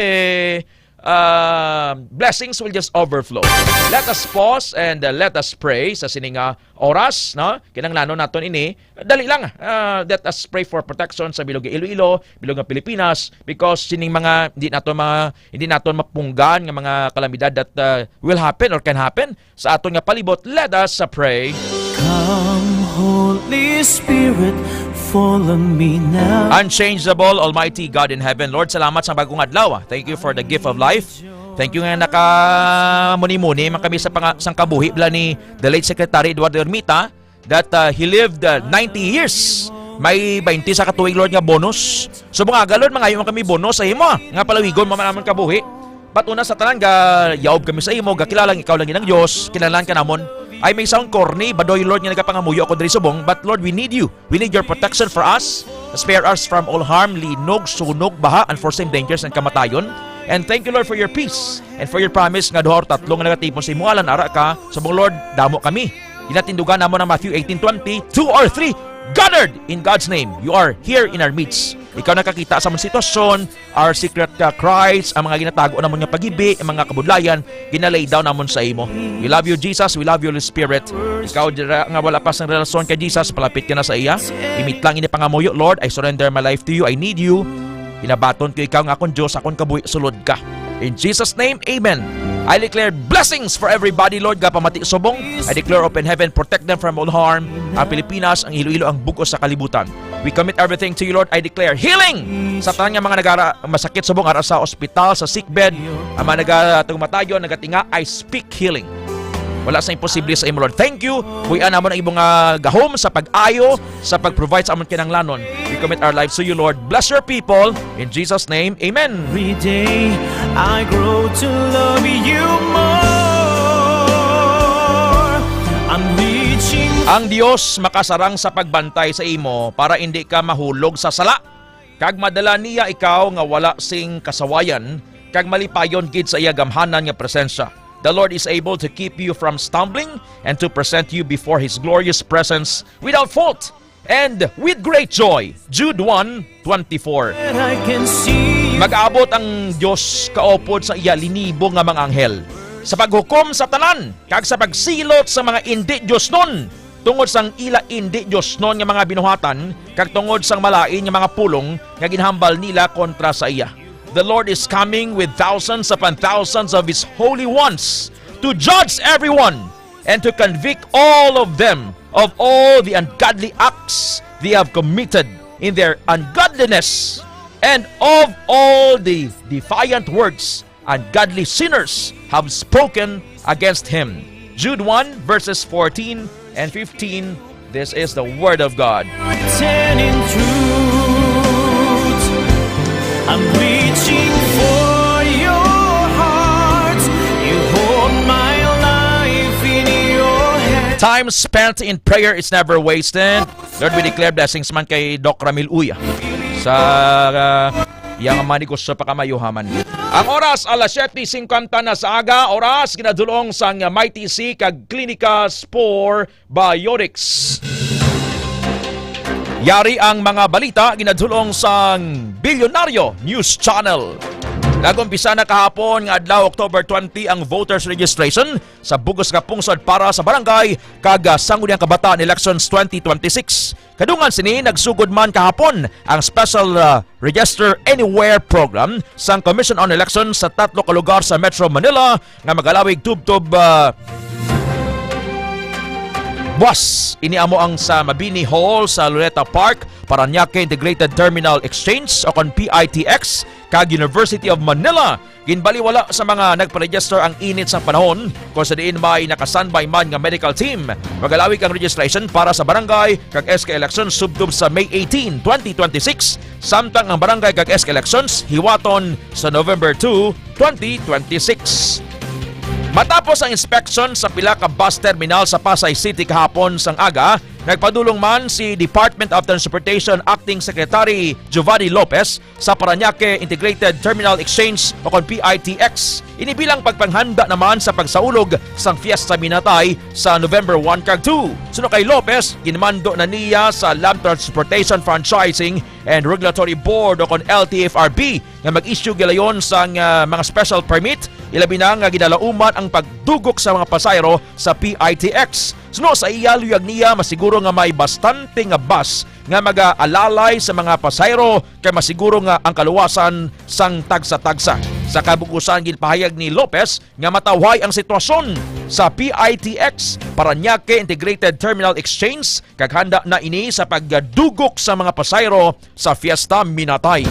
ah, blessings will just overflow. Let us pause and, uh, let us pray sa sining nga oras, no? Kinahanglanon naton ini. Dali lang, ah, let us pray for protection sa bilog nga Iloilo, bilog nga Pilipinas, because sining mga hindi naton ma-, hindi naton mapunggan nga mga kalamidad that, uh, will happen or can happen sa aton nga palibot. Let us, uh, pray. Come, Holy Spirit, follow me now. Unchangeable, Almighty God in heaven, Lord, salamat sa bagong adlaw. Thank you for the gift of life. Thank you nga nakamuni-muni man kami sa panga-, sang kabuhi bala ni the late Secretary Eduardo Ermita, that, uh, he lived, uh, ninety years. May twenty sa katuig, Lord, nga bonus. So, mga aga, Lord, mangayo man kami bonus sa imo, ah, nga palawigon mo man amon kabuhi. But una sa tanan, ga-, yaob kami sa imo, gakilala nga ikaw lang gid ang Dios, kinahanglan ka namon. Ay, may sound corny, badoy, Lord, nga nagapangamuyo ako diri subong, but Lord, we need you. We need your protection for us. Spare us from all harm, linog, sunog, baha, unforeseen dangers, and kamatayon. And thank you, Lord, for your peace and for your promise nga duha or tatlo nga nagatipon sa imo ngalan, ara ka. Subong, Lord, damo kami. Ginatindugan namon ang Matthew eighteen twenty, "Two or three gathered in God's name, you are here in our midst." Ikaw nakakita sa among sitwasyon, our secret, uh, cries, ang mga ginatago namon nga pagibi, ang mga kabudlayan, gina-lay down namon sa imo. We love you, Jesus. We love you, Holy Spirit. Ikaw dira nga wala pa sang relasyon kay Jesus, palapit ka na sa iya. Imit lang ini pangamuyo, Lord. I surrender my life to you. I need you. Hinabaton ko ikaw nga akon Dios, akon kabuhi, sulod ka. In Jesus' name, amen. I declare blessings for everybody, Lord, gapamati subong. I declare open heaven, protect them from all harm. Ang Pilipinas, ang Iloilo, ang bug-os sa kalibutan. We commit everything to you, Lord. I declare healing sa tanan nga mga nagara masakit subong ara sa ospital, sa sick bed, ang mga nagatumatayon, nagatinga, I speak healing. Wala sa imposible sa imo, Lord. Thank you. Buhian namon ang imong, ah, gahom sa pag-ayo, sa pag-provide sa amon kinahanglanon. We commit our lives to you, Lord. Bless your people. In Jesus' name, amen. Every day I grow to love you more. I'm reaching Ang Dios makasarang sa pagbantay sa imo para indi ka mahulog sa sala, kag madala niya ikaw nga wala sing kasawayan, kag malipayon gid sa iya gamhanan nga presensya. The Lord is able to keep you from stumbling and to present you before His glorious presence without fault and with great joy. Jude one twenty-four. That I can see you. Mag-abot ang Dios kaupod sa iya linibo nga mga anghel sa paghukom sa tanan kag sa pagsilot sa mga indi diosnon, tungod sang ila indi diosnon nga mga binuhatan, kag tungod sang malain nga mga pulong nga ginhambal nila kontra sa iya. The Lord is coming with thousands upon thousands of his holy ones to judge everyone and to convict all of them of all the ungodly acts they have committed in their ungodliness, and of all the defiant words ungodly sinners have spoken against him. Jude one, verses fourteen and fifteen. This is the word of God. Written in truth. I'm reaching for your heart. You hold my life in your hand. Time spent in prayer is never wasted. Lord, we declare blessings man kay Doc Ramil Uy sa, ah, iyang mga negosyo pa kamayuhaman. Ang oras, alas siyete singkwenta na sa aga, oras ginadulong sang Mighty C kag Klinika Spore Biotics. Yari ang mga balita ginadulong sang Bilyonaryo News Channel. Nag-umpisa na kahapon nga adlaw, October twenty, ang voters registration sa bug-os nga pungsod para sa barangay kag, ah, sangguniang kabataan elections twenty twenty-six. Kadungan sini, nagsugod man kahapon ang Special, ah, Register Anywhere program sang Commission on Elections sa tatlo ka lugar sa Metro Manila nga magalawig tubtob, ah, buwas. Ini amo ang sa Mabini Hall sa Luneta Park, Parañaque Integrated Terminal Exchange o kon P I T X, kag University of Manila. Ginbaliwala sa mga nagpa-register ang init sang panahon, kung sa diin may naka-standby man nga medical team. Magalawig ang registration para sa barangay kag S K elections subtob sa May eighteen, twenty twenty-six, samtang ang barangay kag S K elections hiwaton sa November two, twenty twenty-six. Matapos ang inspeksyon sa pila ka bus terminal sa Pasay City kahapon sang aga, nagpadulong man si Department of Transportation Acting Secretary Giovanni Lopez sa Parañaque Integrated Terminal Exchange o kon P I T X. Ini bilang pagpanghanda naman sa pagsaulog sang Fiesta Minatay sa November one kag two. Suno kay Lopez, ginmando na niya sa Land Transportation Franchising and Regulatory Board o kon L T F R B nga mag-issue gilayon sang, ah, mga special permit, ilabi na nga ginalauman ang pagdugok sa mga pasahero sa P I T X. Suno sa iya, luyag niya masiguro nga may bastante nga bus nga mag-aalalay sa mga pasahero kay masiguro nga ang kaluwasan sang tagsa-tagsa. Sa kabug-usan, ginpahayag ni Lopez nga matawhay ang sitwasyon sa P I T X, Parañaque Integrated Terminal Exchange, kag handa na ini sa pagdugok sa mga pasahero sa Fiesta Minatay.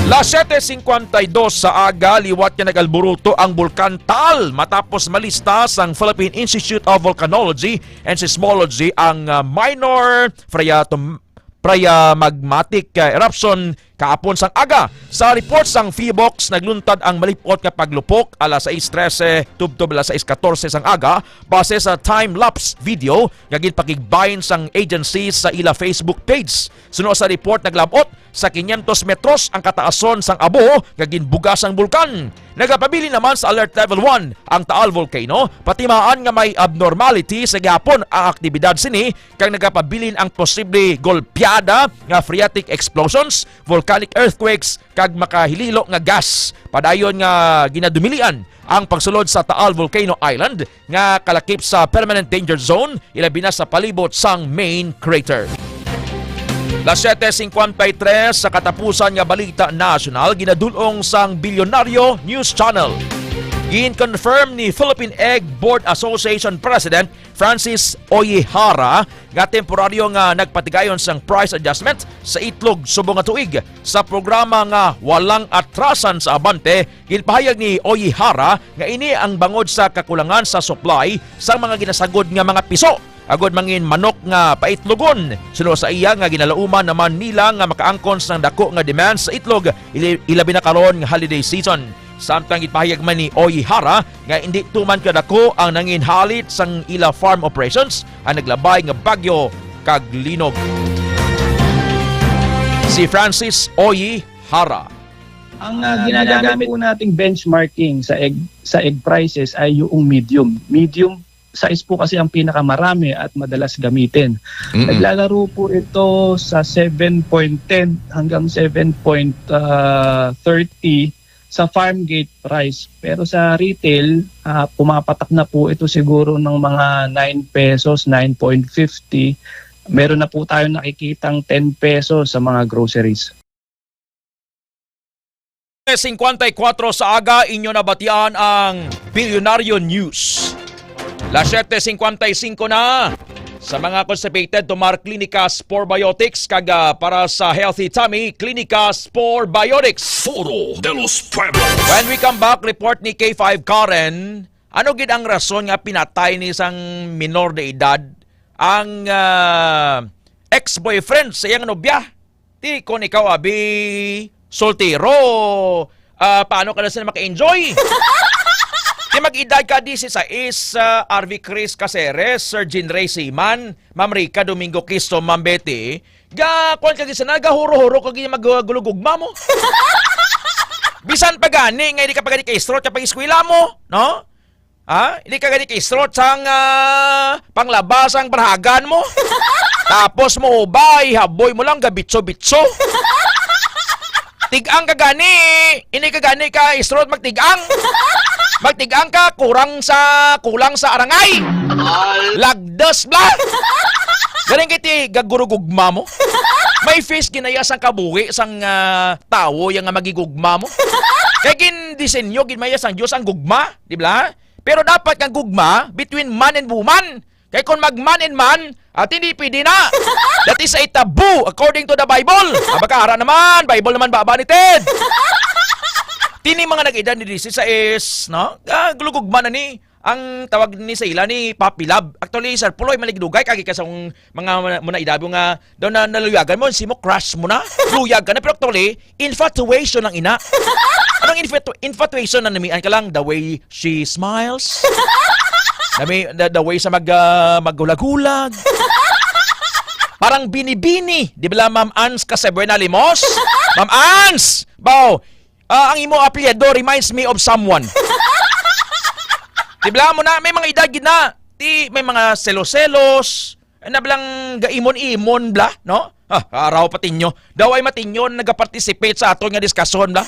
Las siete cincuenta y dos sa aga, liwat nga nag-alburuto ang Bulkan Taal matapos malista sang Philippine Institute of Volcanology and Seismology ang, ah, minor phreatom-, phreamagmatic, ah, eruption Kahapon sang aga, sa report sang Phibox, nagluntad ang malip-ot nga paglupok alas sais trese tubtob alas sais katorse sang aga, base sa time-lapse video nga ginpakigbahin sang agency sa ila Facebook page. Suno sa report, naglab-ot sa kinyentos metros ang kataason sang abo nga ginbuga sang bulkan. Nagapabilin naman sa Alert Level one ang Taal Volcano, patimaan nga may abnormality sa gihapon ang aktibidad sini, kag nagapabilin ang posible golpeada nga phreatic explosions, volcanic earthquakes, kag makahililo nga gas. Padayon nga ginadumilian ang pagsulod sa Taal Volcano Island nga kalakip sa permanent danger zone, ilabi na sa palibot sang main crater. Las siete cincuenta y tres, sa katapusan nga balita nasyonal, ginadul-ong sang Bilyonaryo News Channel. Gin-confirm ni Philippine Egg Board Association President Francis Oyihara nga temporaryo nga nagpatigayon sang price adjustment sa itlog subong nga tuig sa programa nga Walang Atrasan sa Abante. Ginpahayag ni Oyihara nga ini ang bangod sa kakulangan sa supply sang mga ginasagod nga mga piso agod mangin manok nga paitlogon. Suno sa iya nga ginalauman naman nila nga makaangkon sang dako nga demand sa itlog, ili-, ilabi na karon nga holiday season. Samtang ginpahayag man ni Oyihara nga indi tuman kadako ang nanginhalit sang ila farm operations ang naglabay nga bagyo kag linog. Si Francis Oyihara. Ang, ah, ginagamit po nating benchmarking sa egg, sa egg prices ay yung medium. Medium size po kasi ang pinakamarami at madalas gamitin. Mm-mm. Naglalaro po ito sa seven point ten hanggang seven point thirty sa farm gate price. Pero sa retail, ah, pumapatak na po ito siguro ng mga nine pesos, nine point fifty. Meron na po tayong nakikitang ten pesos sa mga groceries. Singkwenta y kuwatro sa aga, inyo nabatian ang Bilyonaryo News. Las siete singkwenta y singko na. Sa mga constipated, tomar Clinicas Probiotics, kag, ah, para sa healthy tummy, Clinicas Probiotics. Foro de los Pueblos. When we come back, report ni K five Karen, ano gid ang rason nga pinatay ni sang minor de edad ang, ah, ex-boyfriend sa iyang nobya? Ti kon ikaw, abi, soltero, ah, paano ka na sila maka-enjoy? Ti mag-edad ka disisais, ah, R V Chris Caceres, Sir Jean Ray Siman, Ma'am Rica Domingo Cristo, Ma'am Betty, ga, kuwan ka gid sana, gahuro-huro ka gid magulugugma mo. Bisan pa gani nga hindi ka pa gani ka-stroke sa pag-eskwela mo, no? Ha? Hindi ka gani ka-stroke sang, ah, panglaba sang barahagan mo? Tapos mo ubay, haboy mo lang, gabitso-bitso. Tigang ka gani, hindi ka gani ka-stroke magtigang. Magtigang ka, kurang sa, kulang sa arangay. Lagdas bla. Galing kiti gagurugugma mo. May face ginaya sang kabuhi sang, ah, tawo yang nga magigugma mo. Kay gindisenyo gid maya sang Dios ang gugma, di ba? Pero dapat nga gugma between man and woman. Kay kung mag man and man, at hindi pwede na. That is a taboo according to the Bible. Ah, baka ara naman, Bible naman baba ni Ted. Tini mga nag-edad ni disisais, no? Ah, gulugugma na ni. Ang tawag ni sa ila ni Papi Love. Actually, Sir Puloy, maligdugay kagi ka sa mga muna idabo nga daw na naluyagan mo, si mo crush mo na. Luyag ka na, pero actually, infatuation lang ina. Anong infatu-, infatuation na namian ka lang? The way she smiles. Nami, the, the way sa mag, ah, maghulag-hulag. Parang binibini. Di ba, Ma'am Ans Casabuena Limos? Ma'am Ans! Baw, ah, ang imo apelyido reminds me of someone. Di ba mo na, may mga edad gid na. Di, may mga selos-selos. Ano blang gaimon-imon bla, no? Ah, araw pa tinyo. Daw ay matinyo na nagaparticipate sa aton nga diskasyon bla.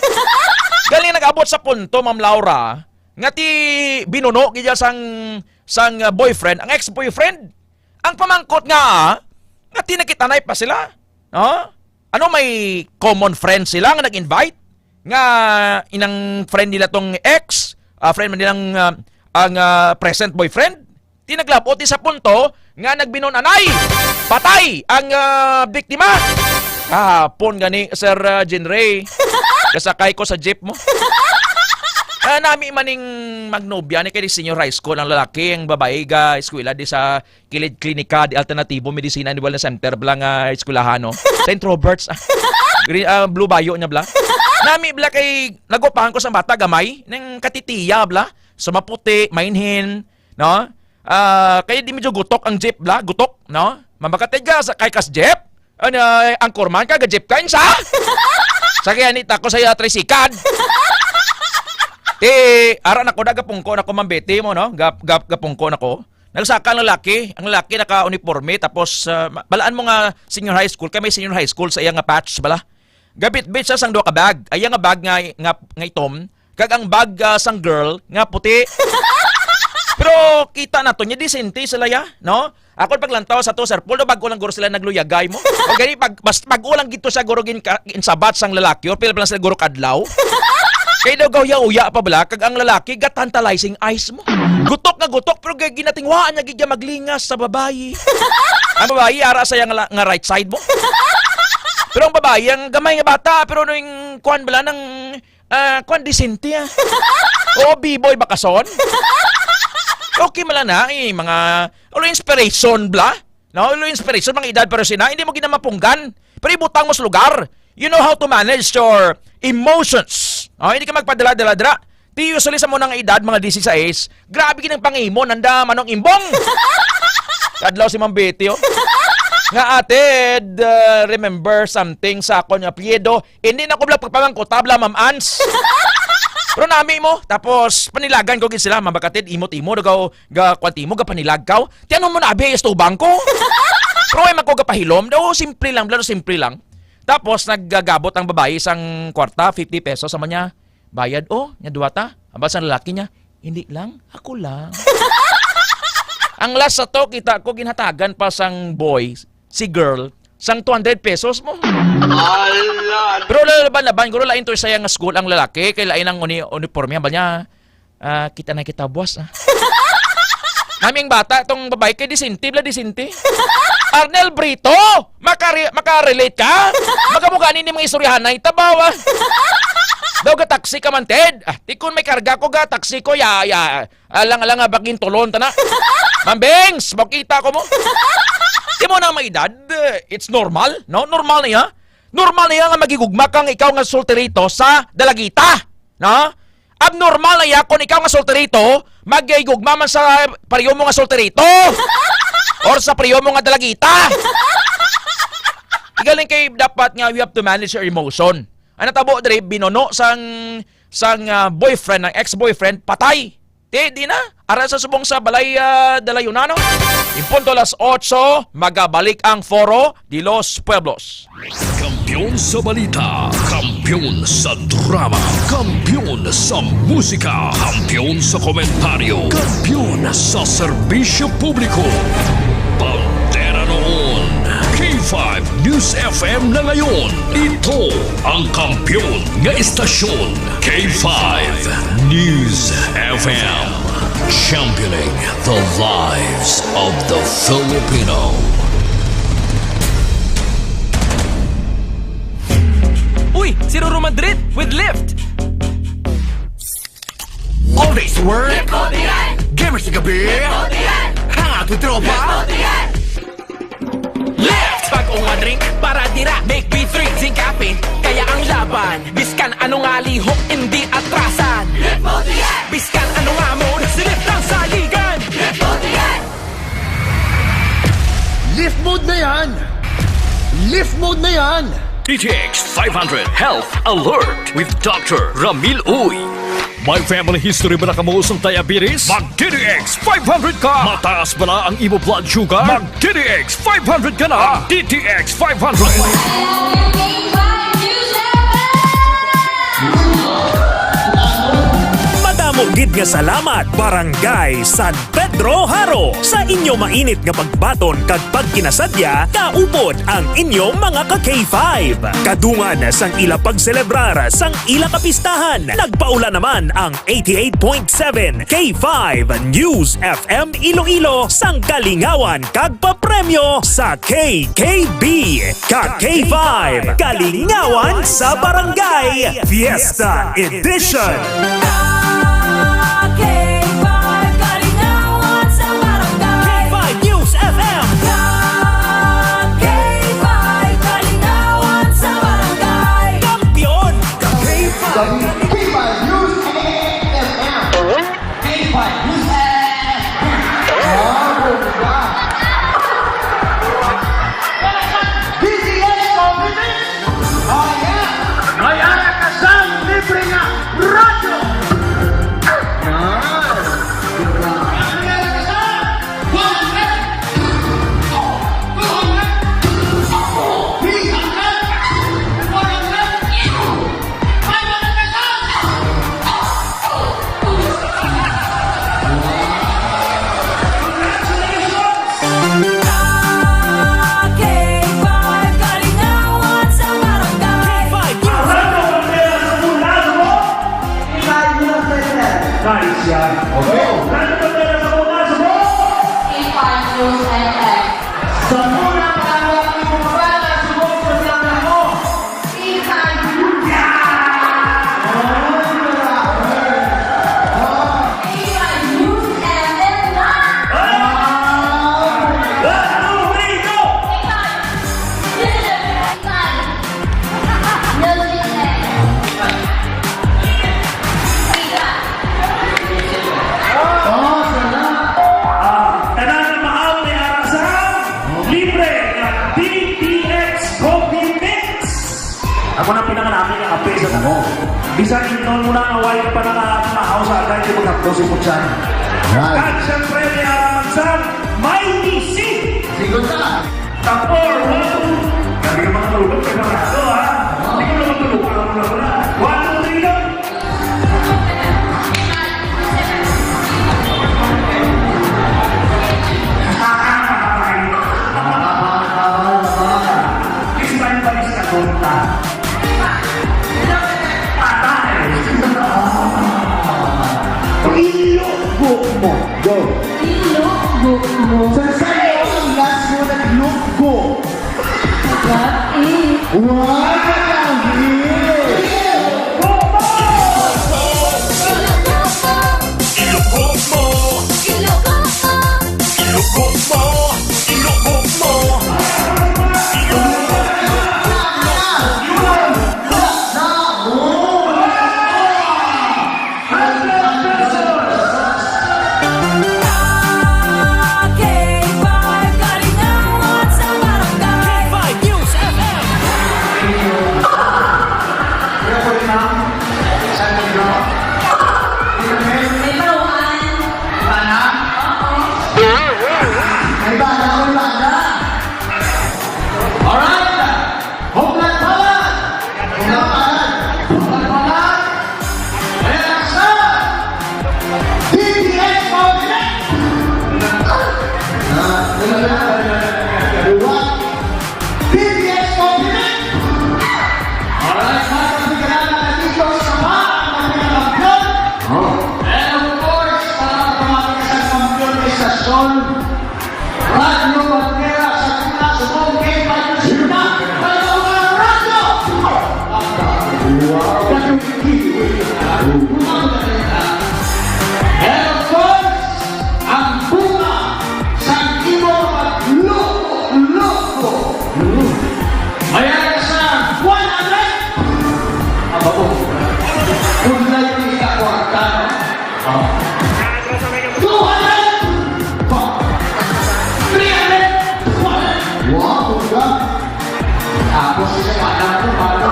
Galing nag-abot sa punto, Ma'am Laura, nga ti binuno gid sang, sang, ah, boyfriend, ang ex-boyfriend. Ang pamangkot nga, ah, nga ti nagkitanay pa sila, no? Ano, may common friend sila nga nag-invite? Nga inang friend nila tong ex, ah, friend man nilang, ah, ang, ah, present boyfriend? Ti naglabot ni sa punto nga nagbinon-anay. Patay ang, ah, biktima. Kahapon gani, Sir, ah, Jean Ray, kasakay ko sa jeep mo. Ah, nami man ning magnobya ni kay senior high school ang lalaki, ang babayi ga eskwela di sa Kilid Klinika di Alternatibo Medicina and Wellness Center bala nga eskwelahan, no? Saint Robert's. Ah. Green, ah, Blue Bayo niya bala. Nami bala kay nagupahan ko sa bata gamay, nang katitiya bala, sa maputi, mainhin, no? Ah, kay di medyo gutok ang jeep bala, gutok, no? Mamakatid ka sa kay kas jeep. Ano, anchorman ka, ga-jeep ka, insa? Sa kaya ni tako sa iya tricycad. Ti, ara na ko, nagapungko na ko, Ma'am Betty mo, no? Gap, gap, gapungko na ko. Nagsaka ang lalaki. Ang lalaki naka-uniforme, tapos, ah, ma-, balaan mo nga senior high school, kay may senior high school sa iya nga patch, bala. Gabitbit siya sang duha ka bag. Ay, nga bag nga, nga, nga itom, kag ang bag, ah, sang girl nga puti. Pero kita nato niya, disente sila ya, no? Ako paglantaw sa to, Sir Paul, daw bag-o lang guro sila nagluyagay mo. O gani, pag, bas-, bag-o lang gito siya guro gin-, ka-, ginsabat sang lalaki, or pila pa lang sila guro kadlaw. Kay daw gauya-uya pa bala, kag ang lalaki, ga-tantalizing eyes mo. Gutok nga gutok, pero gay ginatingwaan niya gid maglingas sa babayi. Ang babayi, ara sa iya nga la-, nga right side mo. Pero ang babayi, ang gamay nga bata, pero nung kuwan bala nang, ah, kuwan, disente, ah. Oo, B-boy bakason. Okay man lang na, eh, mga, ulo inspiration bla. No, ulo inspiration, mga edad, pero sina, hindi mo ginamapunggan. Pero ibutang mo sa lugar. You know how to manage your emotions. Oh, hindi ka magpadala-dala-dala. Ti, usually sa muna nga edad, mga dieciséis, grabe gid ang pangimo, nanda manong imbong. Kadlaw si Ma'am Betty, oh. Nga, "Ate, Ed, uh, remember something sa akon nga apelyido?" Hindi na ko bala pagpamangkot, tabla, Ma'am Ans. Pero nami mo, tapos panilagan ko gid sila, "Ma'am, bakatid, imot-imo, daw ga, kwantimo, ga panilagkaw. Ti ano mo na, abi, istubang ko?" Pero ay man ko gapahilom, daw simple lang, bala, simple lang. Tapos naggagabot ang babayi sang kwarta, fifty pesos, sa niya, "Bayad, oh, nya duwa ta." Aba sang lalaki niya, "Hindi lang, ako lang." Ang last sa to, kita ko ginhatagan pa sang boy, si girl, sang two hundred pesos mo. Ala! Pero laban-laban, guro lain to sa iya nga school ang lalaki, kay lain ang uni-, uniforme, ba niya, "Ah, kita na kita, boss, ah." Naming bata, tong babae kay disente, bla disente. Arnel Brito, makari-, makarelate ka? Magabuga ni mga istoryahan na itabaw, ah. Daw ga taxi ka man, Ted. Ah, ti kun may karga ko, ga taxi ko, ya, ya. Alang-alang nga bagin tulon, tana. Mambings, makita ko mo. Di mo na may edad, it's normal, no? Normal na ya. Normal na ya nga magigugma kang ikaw nga solterito sa dalagita, no? Abnormal na ya kung ikaw nga solterito, magigugma man sa pariyo mo nga solterito or sa pariyo mo nga dalagita. Igaling kay dapat nga you have to manage your emotion. Ang natabo diri, binuno sang, sang, ah, boyfriend, ang ex-boyfriend, patay. Ti, di na. Ara sa subong sa balay, ah, dalayunan, no? In punto alas otso, magabalik ang Foro de los Pueblos. Kampiyon sa balita, kampiyon sa drama, kampiyon sa musika, kampiyon sa komentaryo, kampiyon sa serbisyo publiko. Bandera noon, K five News F M na ngayon. Ito ang kampiyon nga istasyon, K five News F M. Championing the lives of the Filipino. Uy! Si Ruru Madrid with Lyft! All days work. Gamers sa gabi. Hangout with tropa. Lyft! Bag-o nga drink para dira. Make me three, Zing Cafe. Kaya ang laban. Biskan ano nga lihok, hindi atrasan. Biskan ano nga mode, si Lyft ang saligan. Lyft mode na yan! Lyft mode na yan! D T X five hundred Health Alert with Doctor Ramil Uy. May family history ba na kamo sang diabetes? Mag D T X five hundred ka! Mataas ba na ang imo blood sugar? Mag D T X five hundred ka na! D T X five hundred. Madamo gid nga salamat, Barangay San Pedro Jaro, sa inyo mainit nga pagbaton kag pagkinasadya, kaupod ang inyo mga ka K five. Kadungan sang ila pagselebrar sang ila kapistahan, nagpaula naman ang eighty-eight point seven K five News F M Iloilo sang kalingawan kag papremyo sa K K B. Ka K five, Kalingawan sa Barangay, Fiesta Edition. P P X Coffee Mix. Ako na pinakanami nga kape sa damo. Bisan ingnon mo na nga way ka pa nakakamahaw sa agay, di magkapdo si Putsan. Right. At syempre, may araman sa may misi. Sigot ka. Tapor, one, two. Grabe ka mga tulog, preparado, ha? Hindi ko naman tulog, alam mo na pala. One, two, three, go! Patay! Iloko mo. Go. Iloko mo. Sa sayo ang last mo nagloko. What is? Wow! Iloko mo. Iloko mo. Iloko mo. Iloko mo. K five News F M. May baga, may baga. Alright. Huklat palad! Huklat palad! Huklat palad! Reaksyon! D P S Coffee Mix! Ah, wala na. Dua. D P S Coffee Mix! Alright, mga kapitan, nandito sa pa, ang mga kampiyon. Oh. And of course, para sa mga isang kampiyon ng istasyon, Radyo Bandera sa Tuna, subong kay Patrick Sina, kay mga radyo! Wow! And of course, ang bunga sa imo pagloko-loko. Mayroon ka sa one hundred. Aba po. Kung na yung isa ko ang tao, Two hundred! Three hundred! Wow, bongga. Tapos isa pa lang po, paano?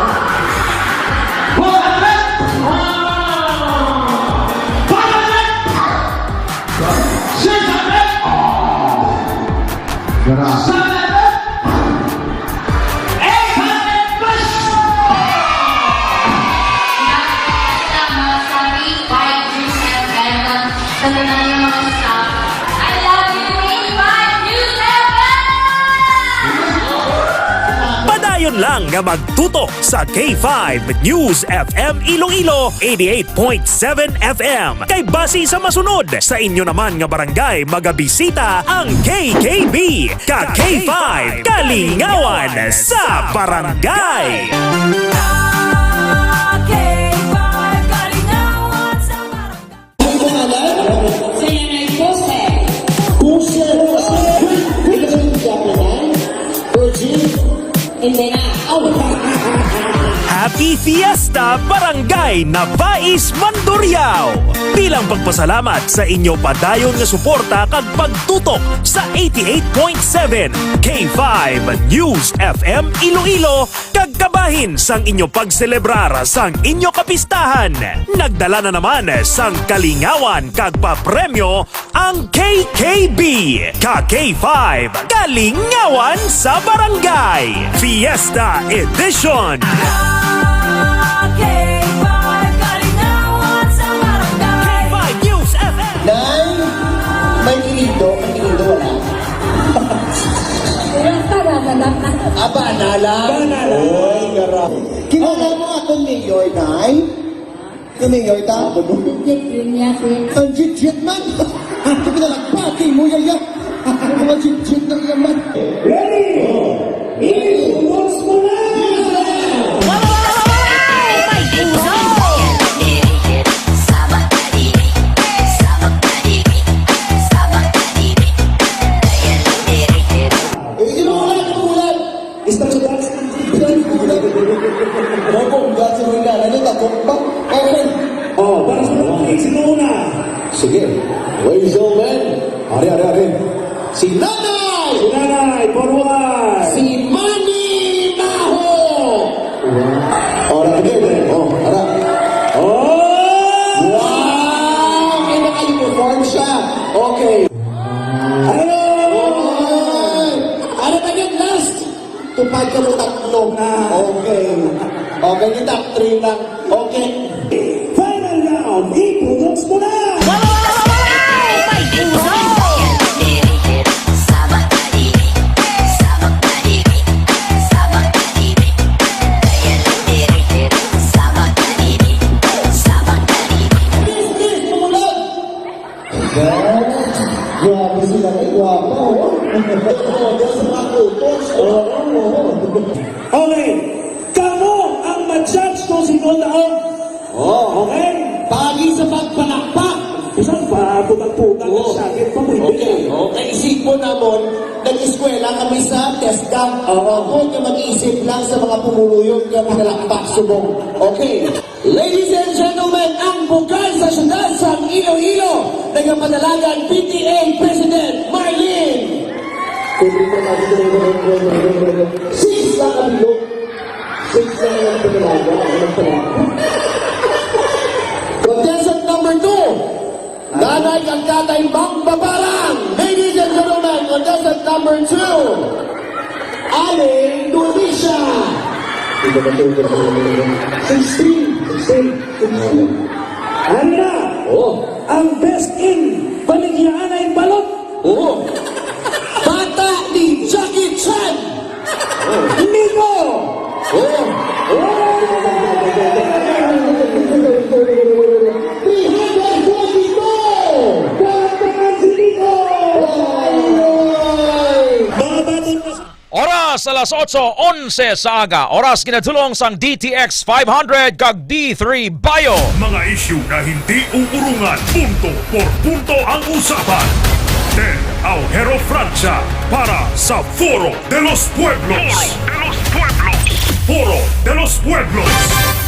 Four hundred! Five hundred! Six hundred! Grabe. Seven hundred! Eight hundred plus! Lahat na mga sabi, five News F M. Tanto na yung mga staff. I love you, eighty-five News F M! Padayon lang nga magtutok sa K five News F M Iloilo, eighty-eight point seven F M. Kay basi sa masunod, sa inyo naman nga barangay magabisita ang K K B, ka K five Kalingawan sa Barangay. K five Kalingawan sa Barangay. Ang pangalan? Si Nanay Jose. Jose. Wait, wait, wait, wait, wait. Virgin. Hindi na. Oh. Happy Fiesta, Barangay Nabais, Mandurriao! Bilang pagpasalamat sa inyo padayon nga suporta kag pagtutok sa eighty-eight point seven K five News F M Iloilo, kag kabahin sang inyo pagselebrar sang inyo kapistahan, nagdala na naman sang kalingawan kag papremyo ang K K B, ka K five Kalingawan sa Barangay Fiesta Edition. K five Kalingawan sa Barangay. K five News F M. Nay, may kinindo, may kinindo, wala. Wala pa, wala pa. Ah, bana lang? Bana lang. Oy, gara. Kilala mo akong mayor, Nay? Kini nga ita. Ang jit-jit man. Ito na lang, pati mo, yaya. Ang mga jit-jit na iya man. Ready? Ready? Once more. Eh, sino ka na kumulat? Isang sa taas. Mabongga si Roy Nana, ano, takot pa? Okay. Oh, para sa mga kids, sino una? Sige. Ladies and gentlemen, ari, ari, ari. Si Nanay! Si Nanay, forward! Si Tupad ka mo tatlo. Ah. Okay. Okay, ni top three lang. Okay. Final round, ipunos mo na! Grabe sila, may gwapa, oh. Oo, sa mga photos. Oo, oo. Okay, kamo ang ma-judge kung sino ang daog. Oh. Okay? Pagi sa pagpalakpak. Bisan pa, putang-putang Oo. Sa akin, pa pwede. Okay, okay. Isipon namon, nag-eskwela kami sa TESDA. Oo. Ako nga mag-iisip lang sa mga pumuluyo nga pinalakpak subong. Okay. Ladies and gentlemen, ang bugay sa siyudad sang Iloilo, nagapadalagan P T A President Marlene. Six lang ang bilog. Six lang ang pinalaga. Ang pinalaga. Contestant number two, Nanay kag Tatay Mang Babarang. Ladies and gentlemen, contestant number two, Aling Dulisa. Sixteen. Sixteen. Sixteen. Ano na? Oh. Ang best in Baligyaanay Balot. Oh. Bata ni Jackie Chan. Oh. Nico. Oh. Oh. Three hundred forty-two. Kwartahan si Nico. Ay. Mga batang Oras, alas otso onse sa aga. Oras ginadulong sang D T X five hundred kag D three Bio. Mga isyu na hindi uurungan, punto por punto ang usapan. Ted Aujero Francia para sa Foro de los Pueblos. Foro de los Pueblos. Foro de los Pueblos.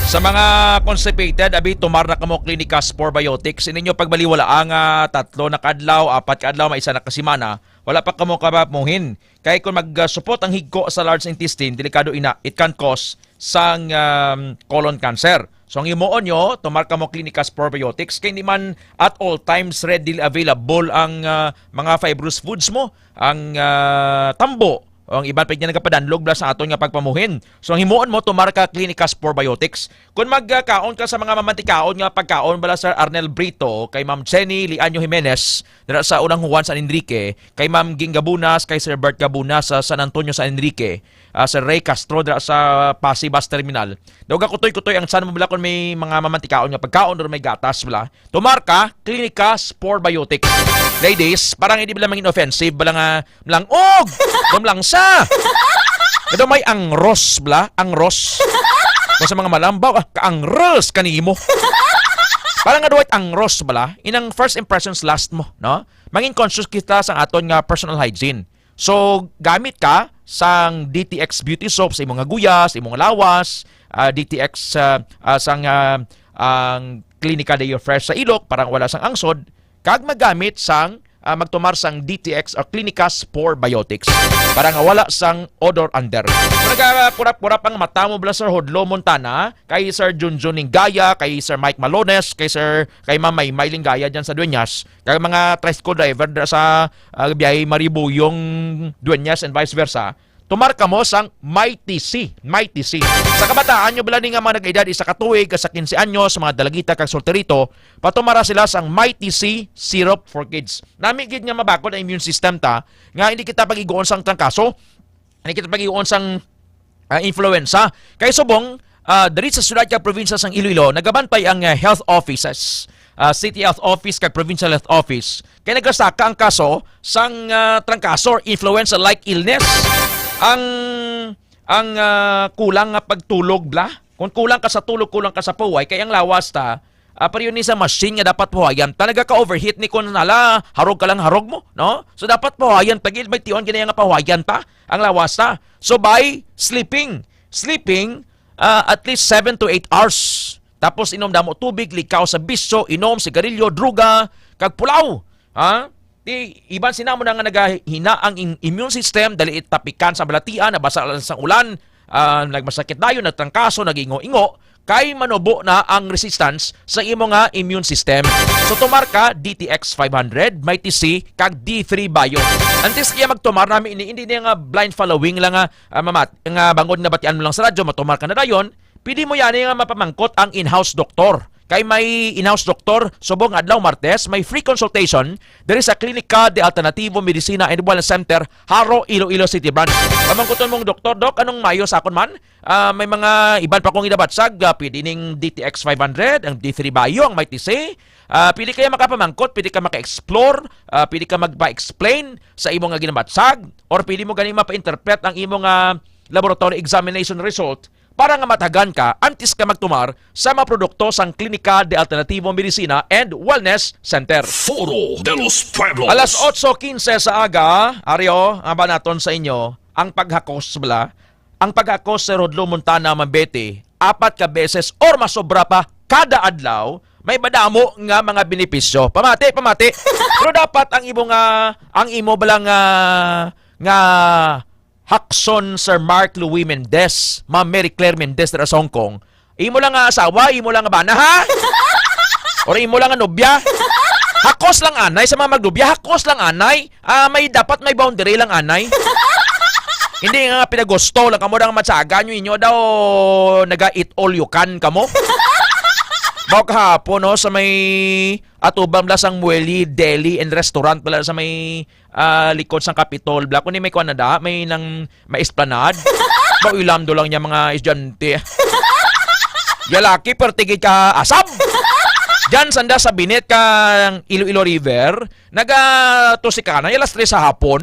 Sa mga constipated, abi, tumar na kamo Clinicas Probiotics. Sa inyo pagbaliwala ang, ah, tatlo na kadlaw, apat ka adlaw, may isa na ka semana, wala pa kamo kapamuhin. Kay kung mag-, ah, supot ang higko sa large intestine, delikado ina, it can cause sang, um, colon cancer. So, ang himuon nyo, tumar kamo Clinicas Probiotics. Kay hindi man at all times readily available ang, ah, mga fibrous foods mo, ang, ah, tambo, o ang iban pa nga nagapadanlog bala sa aton nga pagpamuhin. So, ang himuon mo, tumar ka Clinicas Probiotics. Kung magkaon ka sa mga mamantikaon nga pagkaon bala, Sir Arnel Brito, kay Ma'am Jenny Lianyo Jimenez, dira sa Unang Juan, San Enrique, kay Ma'am Ging Gabunas, kay Sir Bert Gabunas sa San Antonio, San Enrique, ah, Sir Ray Castro dira sa Passi Bus Terminal. Daw gakutoy-kutoy ang tiyan mo bala kung may mga mamantikaon nga pagkaon or may gatas bala. Tumar ka, Clinicas Probiotics. Ladies, parang hindi bala mangin offensive, bala nga malangog, malangsa. Ito may angros bala, angros. Kung sa mga malambaw, ah, kaangros kanimo. Parang nga duway angros bala, inang first impressions last mo, no? Mangin conscious kita sa aton nga personal hygiene. So, gamit ka sang D T X beauty soap sa imong nga guya, sa imong nga lawas, ah, D T X, ah, ah, sang, ah, ang Clinica Deo Fresh sa ilok para wala sang angsod, kag magamit sang, ah, magtumar sang D T X o Clinicas Probiotics para nga wala sang odor under. Kung nagakurap-kurap ang mata mo bala, Sir Hodlo Montana, kay Sir Junjun Linggaya, kay Sir Mike Malones, kay Sir, kay Ma'am Maymay Linggaya dyan sa Dueñas, kag mga tricycle driver dira sa, ah, biyay Maribuyong Dueñas and vice versa, tumar kamo sang Mighty C, Mighty C. Sa kabataan nyo bala ni nga mga nag-edad isa ka tuig sa quince anyos, mga dalagita kag solterito, patumara sila sang Mighty C syrup for kids. Nami gid nga mabakod ang immune system ta, nga hindi kita pag-iguon sang trangkaso, hindi kita pag-iguon sang, ah, influenza. Kay subong, ah, diri sa siyudad kag probinsya sang Iloilo, nagabantay ang, ah, health offices, ah, city health office kag provincial health office. Kay nagasaka ang kaso sang, ah, trangkaso or influenza-like illness. Ang, ang, ah, kulang nga pagtulog bala. Kung kulang ka sa tulog, kulang ka sa pahuway, kay ang lawas ta, ah, pero yun ni sa machine nga dapat pahuwayan ta, nagaka-overheat ni kung nala, harog ka lang harog mo, no? So, dapat pahuwayan ta, gid, may tion gid nga pahuwayan ta ang lawas ta. So, by sleeping, sleeping, ah, at least seven to eight hours. Tapos, inom damo tubig, likaw sa bisyo, inom, sigarilyo, druga, kag pulaw. Ha? Ti, iban sina mo na nga nagahina ang im-, immune system, dali tapikan sa balatian, nabasa lang sa ulan, ah, nagmasakit dayon, nagtrangkaso, nagingo-ingo, kay manubo na ang resistance sa imo nga immune system. So, tumar ka D T X five hundred, Mighty C, kag D three Bio. Antes kaya magtumar nami ini, hindi niya nga blind following lang nga, ah, mamat-, nga bangod nga batian mo lang sa radyo, matumar ka na dayon, pwede mo yan nga mapamangkot ang in-house doktor. Kay may in-house doktor, subong nga adlaw Martes, may free consultation diri sa Klinika de Alternativo Medicina and Wellness Center, Jaro, Iloilo City Branch. Pamangkuton mong doktor, "Dok, anong mayo sa akon man?" Ah, may mga iban pa kong ginabatsag, ah, pwede ning D T X five hundred, ang D three Bio, ang Mighty C. Ah, pwede kaya makapamangkot, pwede ka maka-explore, ah, pwede ka magpa-explain sa imo nga ginabatsag, or pwede mo gani mapa-interpret ang imo nga laboratory examination result para nga matagan ka antes ka magtumar sa mga produkto sang Klinika de Alternativo Medicina and Wellness Center. Foro de los Pueblos. Alas otso quince sa aga, ari o, aba naton sa inyo, ang paghakos bala, ang paghakos sa Rodlo Montana, Mambete, apat ka beses or masobra pa kada adlaw, may madamo nga mga benepisyo. Pamati, pamati. Pero dapat ang imo nga, ang imo bala nga, nga hakson, Sir Mark Louis Mendez, Ma'am Mary Claire Mendez dira sa Hong Kong, imo lang nga asawa, imo lang nga bana, ha? Or imo lang nga nobya? Hakos lang anay sa mga magnobya, hakos lang anay. Ah, may, dapat may boundary lang anay. Hindi nga pinagusto lang kamo lang matsaga nyo, inyo daw naga-eat all you can kamo. Baw kahapon, no, sa may atubang bala sang Mueli Deli and Restaurant bala sa may, ah, likod sang Capitol bala. Kung di may kuwan na da, may nang, may esplanade. Baw ilamdo lang niya mga estudyante. Yalaki, perti gid ka asab. Diyan sanda sa binit kang Iloilo River, nagatusikana, alas tres sa hapon.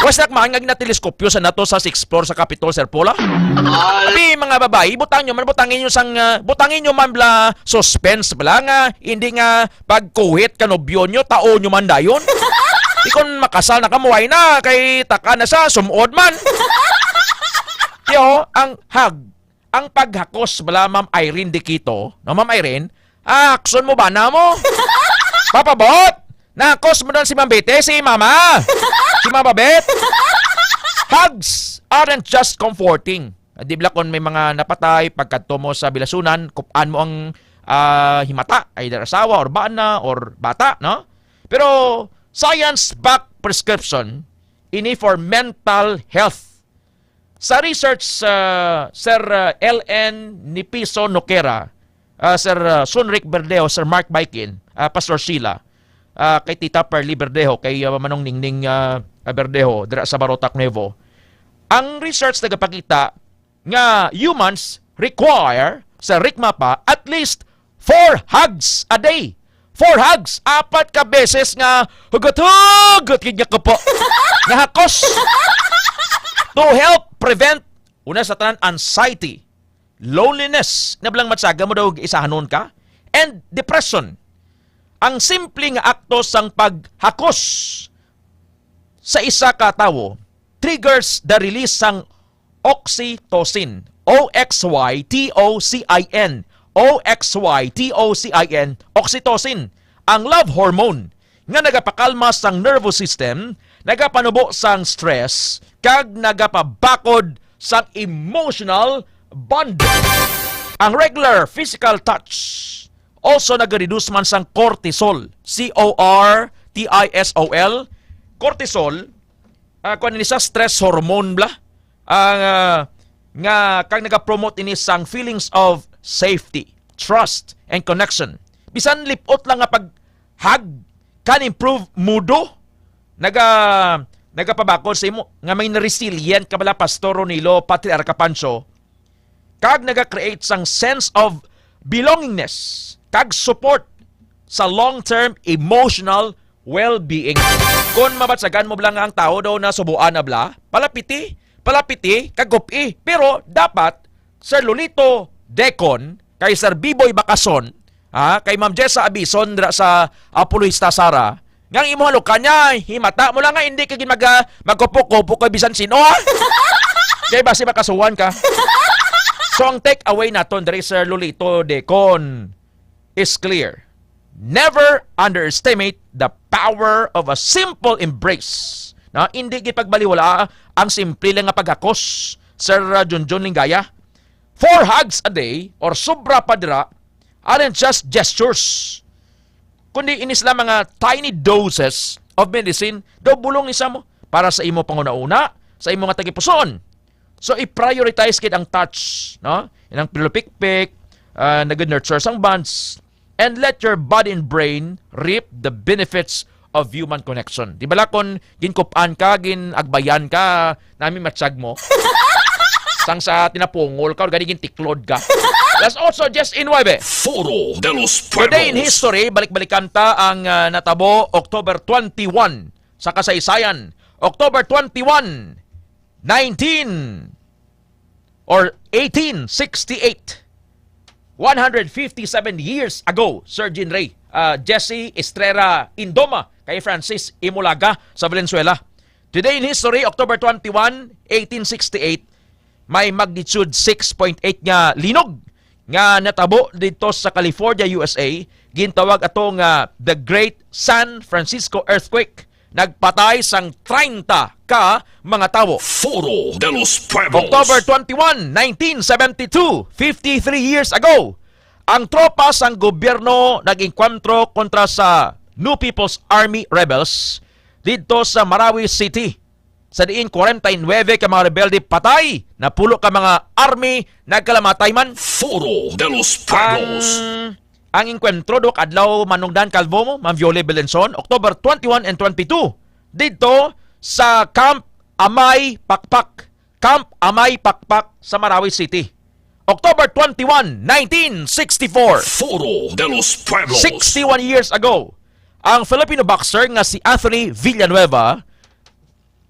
Wes nakmaan nga ginateleskopyo sa nato sa sixth floor sa Capitol, Sir Paul, ah. Abi, mga babayi, butangin nyo man, butangin nyo sang, ah, butangin nyo man bala suspense bala nga, hindi nga pagkuhit ka nobyo nyo, tao nyo man dayon. Di kon makasal na kamo, ay na, kay taka na sa sumod man. Yo, ang hag, ang paghakos bala, Ma'am Irene Diquito, no, Ma'am Irene, ah, hakson mo bana mo? Papabot! Nahakos mo doon si Ma'am Bete, si Mama! Si Mama Bet! Hugs aren't just comforting. Di bala kon may mga napatay, pagkadto mo sa bilasunan, kup-an mo ang, ah, himata, either asawa or bana or bata, no? Pero science-backed prescription ini for mental health. Sa research, ah, Sir, ah, L N Nipiso Noquera, ah, Sir, ah, Sunrick Berdejo, Sir Mark Baikin, ah, Pastor Sheila, ah, kay Tita Pearly Berdejo, kay, ah, Manong Ningning, ah, ah, Berdejo, dira sa Barotac Nuevo. Ang research nagapakita nga humans require sa Rick Mapa at least four hugs a day. Four hugs, apat ka beses nga hugot-hugot gid nga kupo. Nga hakos. To help prevent, una sa tanan, anxiety, loneliness, na bala nga matsaga mo daw isahanon ka, and depression. Ang simple nga akto sang paghakos sa isa ka tawo triggers the release sang oxytocin. O X Y T O C I N. O X Y T O C I N, oxytocin, ang love hormone nga nagapakalma sang nervous system, nagapanubo sang stress, kag nagapabakod sang emotional bond. Ang regular physical touch also nag-reduce man sang cortisol, C O R T I S O L. Cortisol, ah, kuwan ini sa stress hormone bala. Ah, nga, nga kag nagapromote ini sang feelings of safety, trust, and connection. Bisan lipot lang nga pag-hug can improve mood. Naga, nagapabakod sa imo nga may resilient ka bala, Pastor Ronilo, Patriarka Pancho, kag naga-create sang sense of belongingness kag support sa long-term emotional well-being. Kon mabatsagan mo bala nga ang tawo daw nasubuan na bala, palapiti, palapiti, kag gup-i. Pero dapat, Sir Lolito Decon, kay Sir Biboy Bakason, ha, kay Ma'am Jessa Abison dira sa Apologista Sara, nga ang imo halukan niya, himata mo lang nga hindi ka gid mag-, magkupo-kupo kay bisan sino, ha? Kay basi makasuhan ka. So, ang take away naton diri, Sir Lolito Decon, is clear. Never underestimate the power of a simple embrace. Na, hindi gid pagbaliwala ang simple lang nga paghakos, Sir, uh, Junjun Lingaya. four hugs a day or sobra pa dira aren't just gestures, kundi ini sila mga tiny doses of medicine daw bulong isa mo para sa imo panguna-una, sa imo nga tagipusoon. So, i-prioritize gid ang touch, no? Inang pilupikpik, uh, nag-nurture sang bonds, and let your body and brain reap the benefits of human connection. Di ba la, kung ginkup-an ka, gin-agbayan ka, nami matsyag mo? Sang sa tinapungol ka, or gani gintiklod ka. That's also just in nuebe. Foro de los Pueblos. Today in history, balik-balikan ta ang, ah, natabo October twenty-one sa kasaysayan. October twenty-one, nineteen or eighteen sixty-eight. One hundred fifty-seven years ago, Sir Jinray, ah, Jesse Estrella Indoma kay Francis Imulaga sa Valenzuela. Today in history, October twenty-one, eighteen sixty-eight, may magnitude six point eight nga linog nga natabo dito sa California, U S A. Gintawag ato nga the Great San Francisco Earthquake. Nagpatay sang treinta ka mga tawo. Foro de los Pueblos. October twenty-one, nineteen seventy-two, fifty-three years ago, ang tropa sang gobyerno nag-engkwentro kontra sa New People's Army rebels didto sa Marawi City, sa diin kwarenta y nuebe ka mga rebelde patay, napulo ka mga army nagkalamatay man. Foro de los Pueblos. Ang, ang engkwentro, Doc, adlaw, Manong Dan Calvo mo, Ma'am Viole Belenson, October twenty-one and twenty-two, didto sa Camp Amay Pakpak. Camp Amay Pakpak sa Marawi City. October twenty-one, nineteen sixty-four. Foro de los Pueblos. Sixty-one years ago, ang Filipino boxer nga si Anthony Villanueva,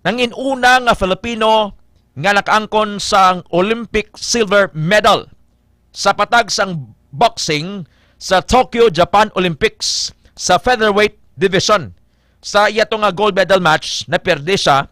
nangin-una nga Filipino nga nakaangkon sang Olympic silver medal sa patag sang boxing sa Tokyo, Japan Olympics sa featherweight division. Sa iya to nga gold medal match, naperde siya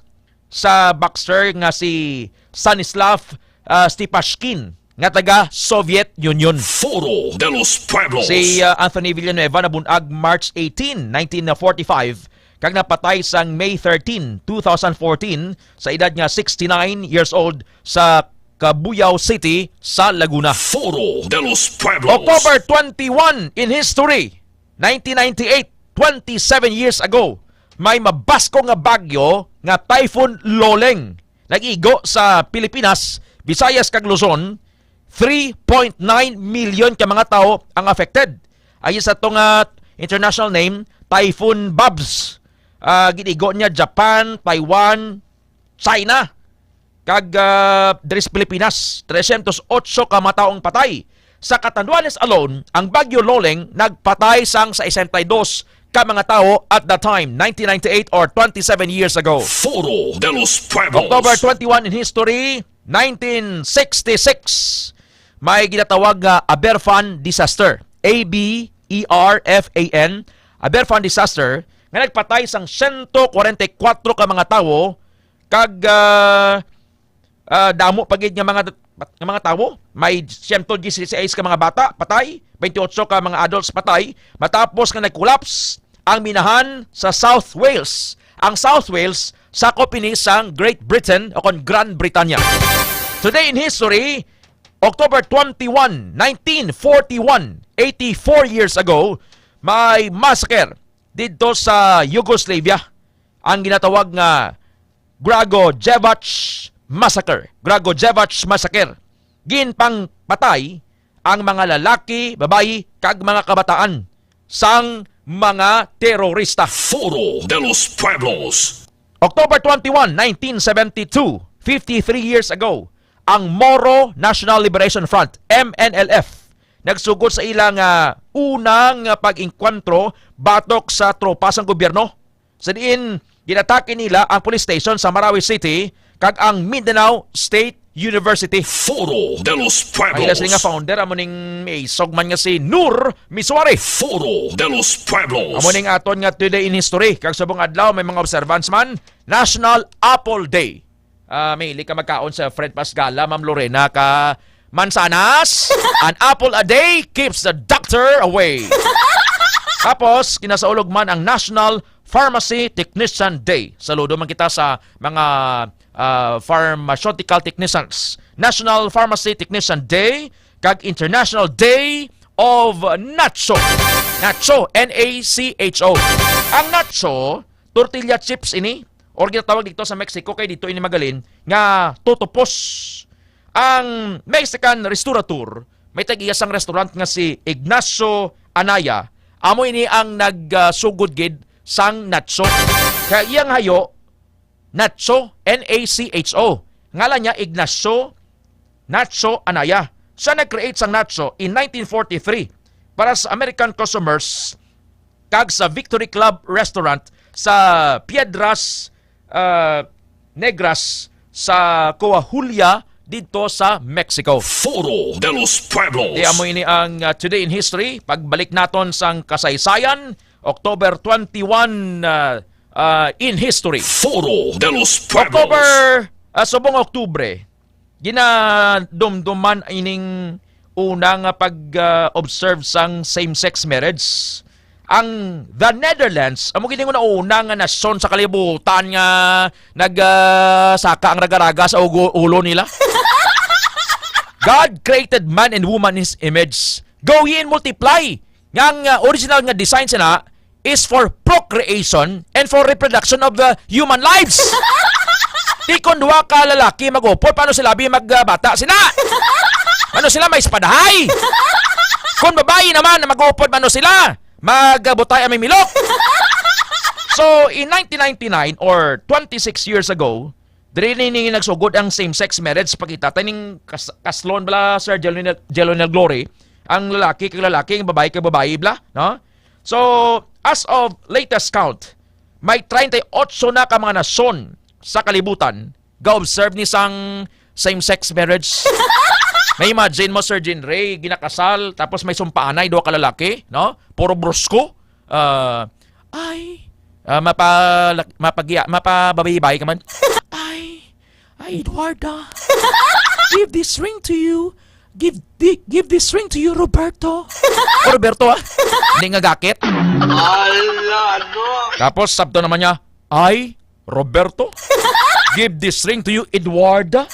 sa boxer nga si Stanislav, ah, Stepashkin nga taga Soviet Union. Foro de los Pueblos. Si, ah, Anthony Villanueva nabun-ag March eighteen, nineteen forty-five, kag napatay sang May thirteen, two thousand fourteen, sa edad nga sixty-nine years old sa Cabuyao City sa Laguna. Foro de los Pueblos. October twenty-one in history, nineteen ninety-eight, twenty-seven years ago, may mabasko nga bagyo nga Typhoon Loleng nag-igo sa Pilipinas, Visayas kag Luzon. Three point nine million ka mga tawo ang affected. Ayon sa to nga international name, Typhoon Babs. Ah, gin-igo niya Japan, Taiwan, China, kag, ah, diri sa Pilipinas, tresyentos otso ka mga tawo ang patay. Sa Catanduanes alone, ang Bagyo Loleng nagpatay sang sesenta y dos ka mga tawo at that time, nineteen ninety-eight or twenty-seven years ago. Foro de los Pueblos. October twenty-one in history, nineteen sixty-six, may ginatawag nga Aberfan disaster, A B E R F A N, Aberfan disaster, nga nagpatay sang siyento kwarenta y kuwatro ka mga tawo, kag, ah, ah, damo pa gid nga mga, nga mga tawo. May siyento dieciséis ka mga bata patay, twenty-eight ka mga adults patay, matapos nga nag-collapse ang minahan sa South Wales. Ang South Wales, sakop ini sang Great Britain o kon Grand Britanya. Today in history, October twenty-one, nineteen forty-one, eighty-four years ago, may massacre didto sa Yugoslavia, ang ginatawag nga Dragojevac Massacre. Dragojevac Massacre. Ginpangpatay ang mga lalaki, babayi, kag mga kabataan sang mga terorista. Foro de los Pueblos. October twenty-one, nineteen seventy-two, fifty-three years ago, ang Moro National Liberation Front, M N L F, nagsugod sa ila nga unang pag-engkwentro batok sa tropa sang gobyerno. Sa diin, ginatake nila ang police station sa Marawi City kag ang Mindanao State University. Foro de los Pueblos. Ang ila sini nga founder, amo ning may isog man nga si Nur Misuari. Foro de los Pueblos. Amo ning aton nga today in history. Kag subong adlaw, may mga observance man, National Apple Day. Ah, may ili ka magkaon sa Fred Pasgala, Ma'am Lorena, ka mansanas. An apple a day keeps the doctor away. Tapos, kinasaulog man ang National Pharmacy Technician Day. Saludo man kita sa mga, ah, pharmaceutical technicians. National Pharmacy Technician Day kag International Day of Nacho. Nacho, N A C H O. Ang nacho, tortilla chips ini, or ginatawag dito sa Mexico, kay dito ini magalin, nga totopos. Ang Mexican restaurateur, may tag-iya sang restaurant nga si Ignacio Anaya, amo ini ang nagsugod gid sang nacho. Kaya iyang hayo, Nacho, N A C H O. Ngalan niya Ignacio Nacho Anaya. Siya nag-create sang nacho in nineteen forty-three para sa American customers kag sa Victory Club Restaurant sa Piedras, ah, Negras sa Coahuila didto sa Mexico. Foro de los Pueblos. Di amo ini ang, ah, Today in History. Pagbalik naton sang kasaysayan, October twenty-one, ah, ah, in history. Foro de los Pueblos. October, ah, subong Oktubre, ginadumduman ining una nga pag, ah, observe sang same-sex marriage. Ang the Netherlands, amo gid ang una nga nasyon sa kalibutan nga nag, ah, saka ang raga-raga sa ugo-, ulo nila. God created man and woman in His image. Go ye and multiply. Nga ang, ah, original nga design sina is for procreation and for reproduction of the human lives. Di kon duha ka lalaki mag-upod, paano sila bi magbata sina? Ano sila, may espadahay? Kung babayi naman na mag-upod, paano sila? Magbutay ang may milok. So, in nineteen ninety-nine or twenty-six years ago, diri ni, ni nagsugod ang same-sex marriage. Pakita ta ning kas-, kaslon bala, Sir Jelonel, Jelonel Glory, ang lalaki kag lalaki, ang babayi kag babayi bala, no? So, as of latest count, may treinta y ocho na ka mga nasyon sa kalibutan ga-observe ni sang same-sex marriage. May imagine mo, Sir Jean Ray, ginakasal, tapos may sumpaanay, duha ka lalaki, no? Puro brusko. Ah, ay, ah, mapa-, mapagya-, mapababaybay ka man. Ay, ay, Eduarda, give this ring to you. Give thi-, give this ring to you, Roberto. O, Roberto, ah. Hindi nga gakit. Ala, no? Tapos, sabto naman niya, ay, Roberto, give this ring to you, Eduarda,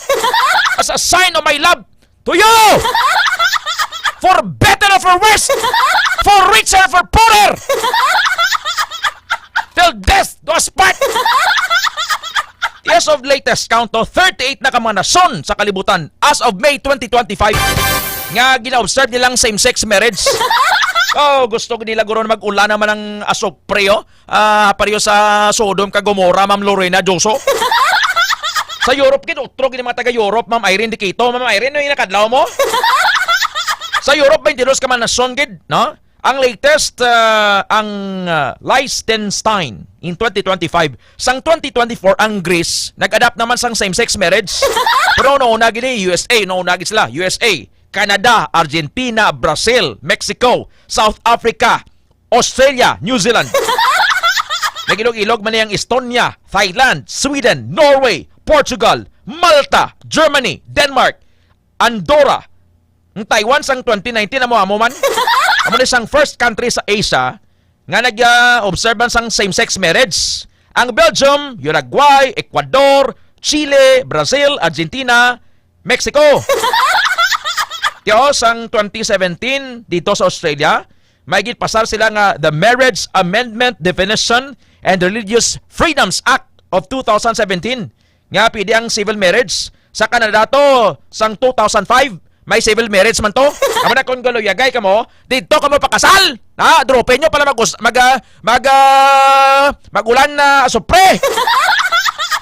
as a sign of my love to you! For better or for worse! For richer or for poorer! Till death do us part! As of latest count, to, thirty-eight na ka mga nasyon sa kalibutan as of May twenty twenty-five nga gina-observe nilang same-sex marriage. Oh, gusto nila guro na mag-ula naman ang asupre, oh. Ah, pareho sa Sodom kag Gomorrah, Ma'am Lorena Dioso. Sa Europe gid, utro gid ang mga taga Europe, Ma'am Irene Diquito. Ma'am Irene, ano yung nakadlaw mo? Sa Europe, twenty-dos ka man nasyon gid, no? Ang latest, ah, ang, ah, Liechtenstein in twenty twenty-five. Sang twenty twenty-four, ang Greece, nag-adapt naman sang same-sex marriage. Pero nauna gid ni U S A, nauna gid sila, U S A, Canada, Argentina, Brazil, Mexico, South Africa, Australia, New Zealand. Nag-ilog-ilog man niyang Estonia, Thailand, Sweden, Norway, Portugal, Malta, Germany, Denmark, Andorra. Ang Taiwan sang twenty nineteen, amo-amo man. Amo ni sang first country sa Asia nga nag-, ah, observe sang same-sex marriage. Ang Belgium, Uruguay, Ecuador, Chile, Brazil, Argentina, Mexico. Tiyo, sang twenty seventeen, dito sa Australia, may ginpasar sila nga the Marriage Amendment Definition and Religious Freedoms Act of two thousand seventeen, nga pwede ang civil marriage. Sa Canada to, sang two thousand five, may civil marriage man to. Amo na, kung galuyagay kamo, dito kamo pakasal. Na, dropen nyo pala mag-, mag-, ah, mag-, ah, mag-ulan na asupre.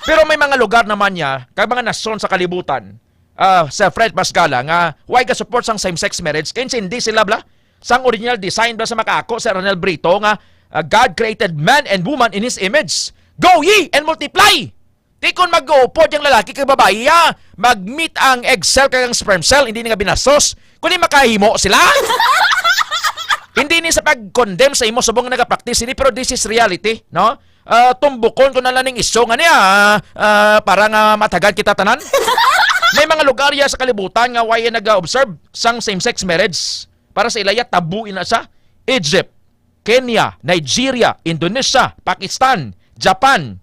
Pero may mga lugar naman niya, kag mga nasyon sa kalibutan, ah, sa Fred Mascala nga, why ga-support sang same-sex marriage? Kay hindi sila bala sang original design bala sa makaako si Ronel Brito nga, ah, "God created man and woman in His image. Go ye and multiply." Di kon mag-uupod ang lalaki kag babayi, ha? Mag-meet ang egg cell kag ang sperm cell, hindi nga binastos. Kundi makahimo sila. Hindi ni sa pag-condemn sa imo subong nga nagapractice ini, pero this is reality, no? Ah, tumbukon ko na lang ning isyu nga niya, ah, ah, para nga matagan kita tanan. May mga lugar ya sa kalibutan nga wala nag-observe sang same-sex marriage. Para sa ila ya, tabu ina siya. Egypt, Kenya, Nigeria, Indonesia, Pakistan, Japan,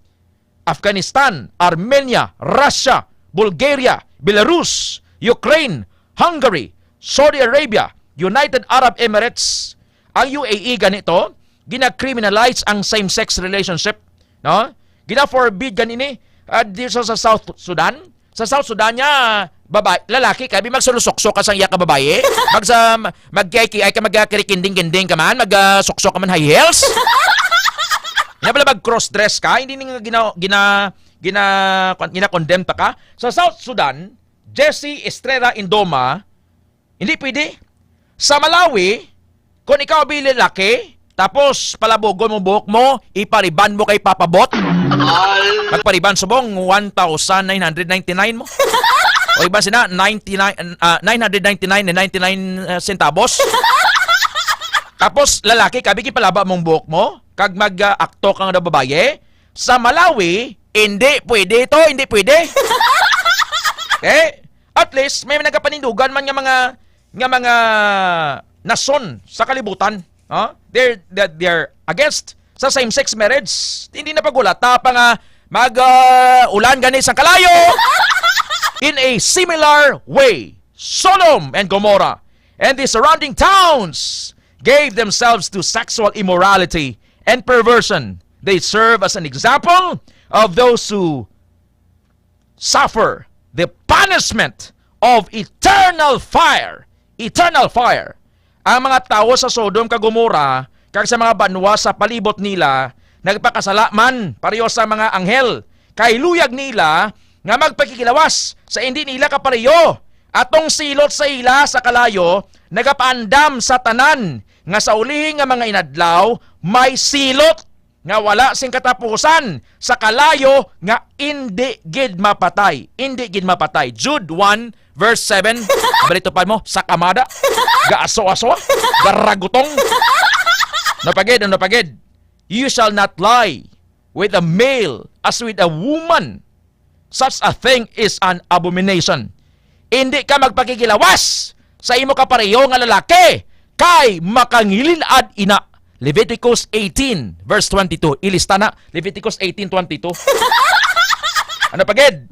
Afghanistan, Armenia, Russia, Bulgaria, Belarus, Ukraine, Hungary, Saudi Arabia, United Arab Emirates. Ang U A E ganito, gina-criminalize ang same-sex relationship, no? Gina-forbid ganini, ah, dito sa South Sudan. Sa South Sudan niya, babae, lalaki ka, bi magsulusukso ka sang iya ka babae. Mag sa, mag-K K I ka, magkirikinding-kinding ka man, mag-suksok ka man high heels. Nya pala mag-cross-dress ka, hindi nga gina, gina, gina, gina-condemn ta ka. Sa South Sudan, Jesse Estrella Indoma, hindi pwede. Sa Malawi, kung ikaw abi lalaki, tapos palabugon mo buhok mo, ipariban mo kay papabot. Magpariban subong one thousand nine hundred ninety-nine mo. O iban sina, ninety-nine, ah, nine hundred ninety-nine and ninety-nine, ah, centavos. Tapos lalaki ka, bigi palaba mong buhok mo, kag mag-akto ka nga babaye. Sa Malawi, hindi pwede to, hindi pwede. Eh, at least, may nagapanindugan man nga mga, nga mga nason sa kalibutan. Ha? They're, they're, they're against sa same-sex marriage. Hindi na pagulata pa nga mag, ah, ulan gani sa kalayo. In a similar way, Sodom and Gomorrah and the surrounding towns gave themselves to sexual immorality and perversion. They serve as an example of those who suffer the punishment of eternal fire. Eternal fire. Ang mga tawo sa Sodom kag Gomorra kag sa mga banwa sa palibot nila nagpakasala man pareho sa mga anghel, kay luyag nila nga magpakiglawas sa indi nila kapareho. Atong silot sa ila sa kalayo nagapaandam sa tanan nga sa ulihi nga mga inadlaw may silot nga wala sing katapusan sa kalayo nga indi gid mapatay. Indi gid mapatay. Jude one verse seven. Balito pa mo, sa kamada, gaaso-aso, garagutong. Napagid, ano pagid? "You shall not lie with a male as with a woman. Such a thing is an abomination." Indi ka magpakigilawas sa imo kapareho nga lalaki, kay makangilin-ad ina. Leviticus eighteen, verse twenty-two. Ilista na, Leviticus eighteen twenty-two. Ano pa gid?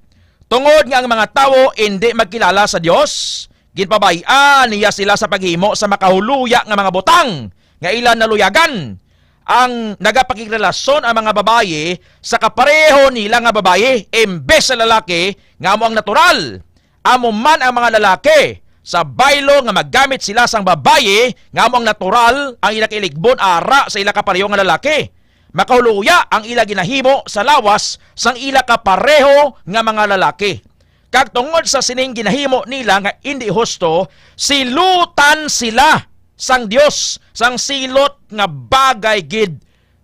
Tungod nga ang mga tawo indi magkilala sa Dios, ginpabay-an niya sila sa paghimo sa makahuluya nga mga butang nga ila naluyagan. Ang nagapakigrelasyon ang mga babayi sa kapareho nila nga babayi, imbes sa lalaki nga amo ang natural. Amo man ang mga lalaki sa baylo nga maggamit sila sang babayi nga amo ang natural, ang ila kailigbon ara sa ila kapareho nga lalaki. Makahuluya ang ila ginahimo sa lawas sang ila kapareho nga mga lalaki. Kag tungod sa sining ginahimo nila nga indi husto, silutan sila sang Dios sang silot nga bagay gid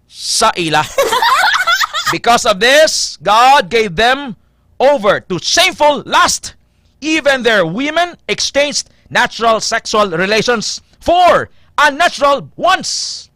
sa ila. Because of this, God gave them over to shameful lust. Even their women exchanged natural sexual relations for unnatural ones.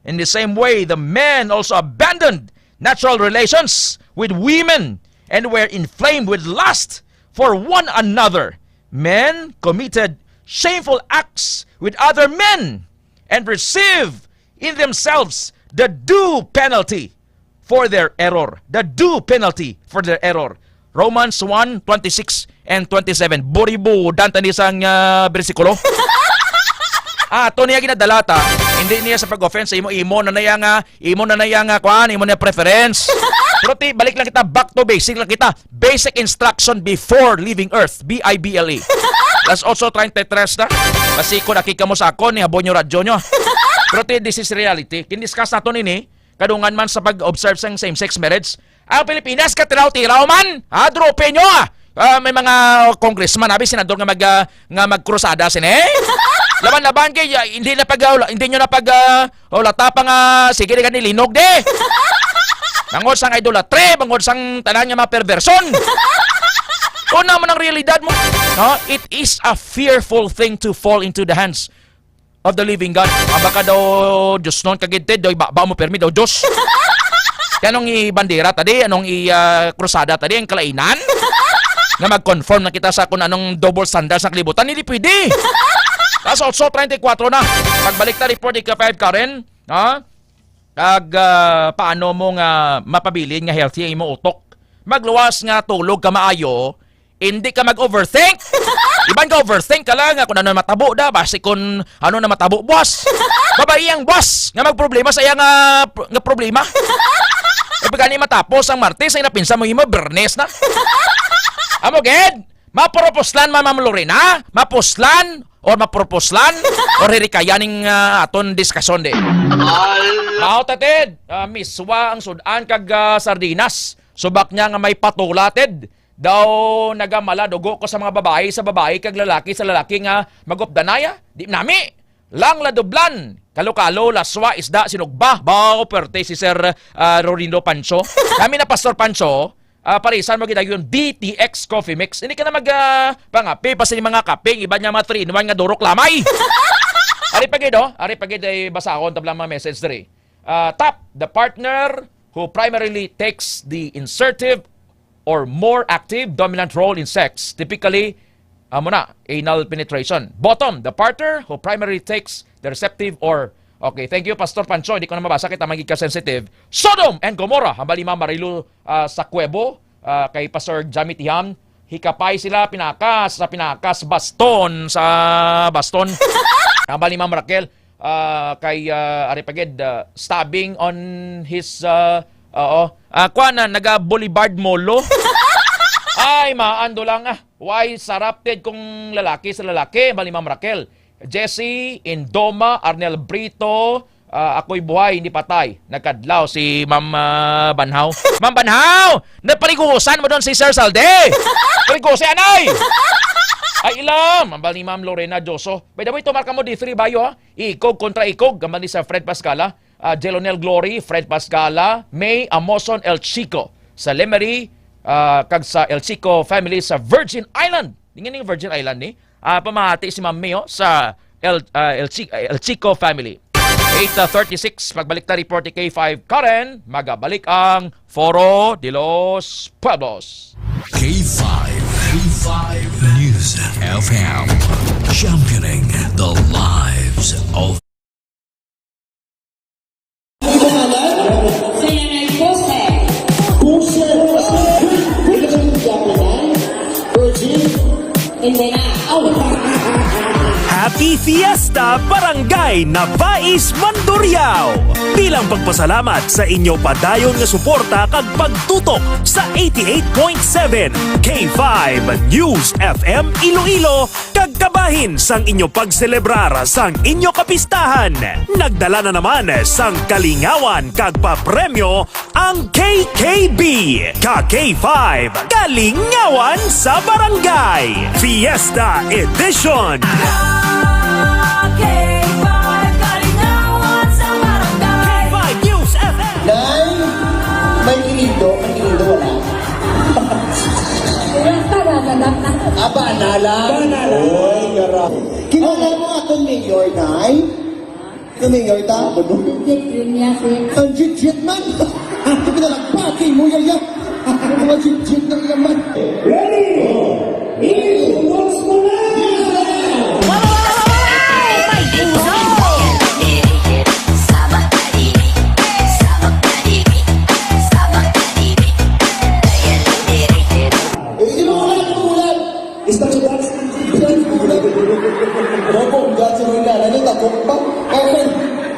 In the same way, the men also abandoned natural relations with women and were inflamed with lust for one another. Men committed shameful acts with other men and received in themselves the due penalty for their error. The due penalty for their error. Romans one twenty-six and twenty-seven. Buribudan tani sang, ah, bersikulo. Ah, ato niya ginadala ta, hindi niya sa pag-offense sa imo, imo na na iya nga, imo na na iya nga, kuan, imo na preference. Pero ti, balik lang kita, back to basic lang kita. Basic instruction before leaving earth, B I B L E. Las otso treinta y tres na. Kasi kung nakikamo sa akon, ni habon yung radyo nyo. Pero ti, this is reality. Kin-discuss nato nini, kadungan man sa pag-observe sang same-sex marriage. Ang Pilipinas, katiraw-tiraw man. Ha, drope nyo, ah. Ah, may mga congressman, abi, senador nga mag, ah, nga magkrusada sini. Laban-laban kay, ah, hindi na pag, ah, hindi nyo na pag, ah, ulata pa nga, sige, di ka nilinog, di. Bangod sang idolatry, bangod sang tanan nga mga perversion. Una mo ng realidad mo. No? It is a fearful thing to fall into the hands of the living God. Ang baka daw Diyos nun, kagid, te, daw ibaba mo permi daw Diyos. Kaya anong i-bandera ta di? Anong i, ah, krusada ta di? Ang kalainan? Nga mag-conform na kita sa kung anong double standard sa kalibutan? Hindi pwede. Tapos otso treinta y cuatro na. Pagbalik ta report, ika five, Karen. Ha? Kag, ah, paano mo nga mapabilin nga healthy ang imong utok? Magluwas nga tulog ka maayo, hindi ka mag-overthink. Iban ka overthink ka lang nga kung ano na matabo da, basi kung ano na matabo buwas. Babayi ang buwas nga magproblema sa iya nga, nga problema. E pag gani matapos ang Martes ay napinsa mo himo Bernes na. Amo gid, mapropuslan man, Ma'am Lorena, mapuslan or mapropuslan or hirikayan ning, ah, aton diskasyon di. Mao ta, Ted, ah, miswa ang sud-an kag, ah, sardinas. Subak niya nga may patula, Ted. Daw nagamala dugo ko sa mga babayi, sa babayi kag lalaki, sa lalaki nga magupdanaya. Di nami. Lang ladublan. Kalo-kalo, laswa, isda, sinugba. Baw, perte si Sir, ah, Rorindo Pancho. Kami na, Pastor Pancho, ah, parisan mo gid yun, D T X Coffee Mix. Hindi ka na mag, ah, pangape pa sa mga kaping, iban nga mga three-in-one nga durok lamay. Ari pa gid, oh. Ari pa gid ay basahon tablang mga message diri. Ah, top, the partner who primarily takes the insertive or more active dominant role in sex, typically, amo na, anal penetration. Bottom, the partner who primarily takes the receptive or, okay, thank you, Pastor Pancho, hindi ko na mabasa, kita magigka sensitive. Sodom and Gomorrah, hambal ni Ma'am Marilu, ah, sa Cuevo, ah, kay Pastor Jamie Tiham, hikapay sila, pinakas, sa pinakas, baston, sa baston. Hambal ni Ma'am Raquel, ah, kay, ah, ari pa gid, ah, stabbing on his, ah, oo. Ah, kuwan na, naga-boulevard molo. Ay, maando lang, ah. Why sarap, Ted, kung lalaki sa lalaki? Hambal ni Ma'am Raquel. Jesse, Indoma, Arnel Brito, ah, ako'y buhay, hindi patay. Nagkadlaw si Ma'am, ah, Banhaw. Ma'am Banhaw! Napaligusan mo doon si Sir Salde! Paligusi, anay! Ay, ilam! Hambal ni Ma'am Lorena Joso. By the way, tumar ka mo D three bayo, ha? Ikog kontra ikog, hambal ni Sir Fred Pascala. Ah, Jelonel Glory, Fred Pascala, May Amoson, El Chico sa Lemery, ah, kag sa El Chico family sa Virgin Island. Di nga ning Virgin Island ni? Ah, pamahati si Ma'am May, oh, sa El, ah, El Chi-, El Chico family. Eight thirty-six, pagbalik ta report ni K five Karen, magabalik ang Foro de los Pueblos. K five, K five News F M, championing the lives of Kaya may pose. Pose. Virgin. Hindi na. Oh. Happy Fiesta, Barangay Nabais, Mandurriao! Bilang pagpasalamat sa inyo padayon nga suporta kag pagtutok sa eighty-eight point seven K five News F M Iloilo, kag kabahin sang inyo pagselebrar sang inyo kapistahan. Nagdala na naman sang kalingawan kag papremyo ang K K B, ka K five, Kalingawan sa Barangay Fiesta Edition. K five, Kalingawan sa Barangay. K five News F M. Nay, may kinindo, may kinindo, wala. Wala pa, wala pa. Aba, nala. Ba, nala. Oy, gara. Kilala mo akong mayor, Nay? Sino mayor ta? Legit yun niya, sir. Ang legit man! Hindi na nagpati mo, yaya! Ang mga legit na naman! Ready? Ibuhos mo na! Eh, sino ang ulan? Ulan! Isda sa dance. Dance, ulan! Opo, dance, ulan. Ano, takot pa? Okay.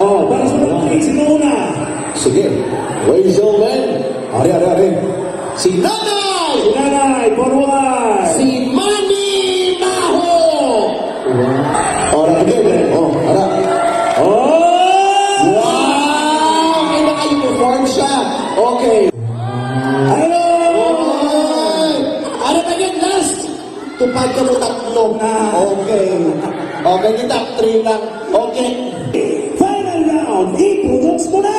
Oh, para sa mga kids, sino una? Sige. Ladies and gentlemen. Ari, ari, ari. Si Nanay! Si Nanay, forward! Si Manny Maho! Oh, ara, okay, okay. Oh, ara. Oh! Wow! May naka-uniform siya. Okay. Hello! Oy! Ara, tayo, last! Tupad ka mo tatlo. Ah. Okay. Okay, kita three lang. Okay. Final round, ibuhos mo na!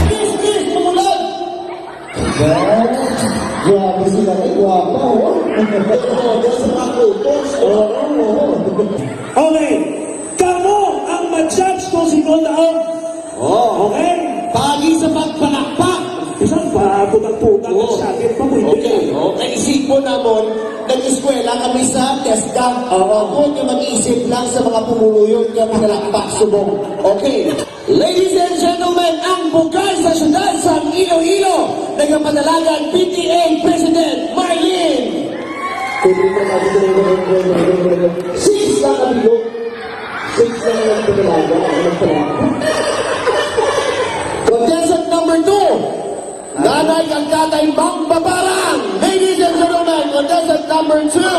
Please, please, tumulan! Grabe sila, ay, gwapa, oh. Oo, doon sa mga photos. Oo, oo. Okay. Kamo ang ma-judge kung sino daw. Oh. Okay? Pagi sa pag- Puta, oo, ka siya, di ba, pwede? Okay, oh, naisipon namon, nag-eskwela kami sa TESDA. Oo. Ako yung mag-isip lang sa mga pumuluyo nga pinalakpak subong. Okay. Ladies and gentlemen, ang bukal sa syudad sa Iloilo, nagapanalagan P T A President Marlene. Pwede pa natin ito na yung Six lang ang bilo. Six lang ang pinalaga. Ang pinalaga. Contestant number two. Nanay kag tatay magpaparang. Ladies and gentlemen, contestant number two,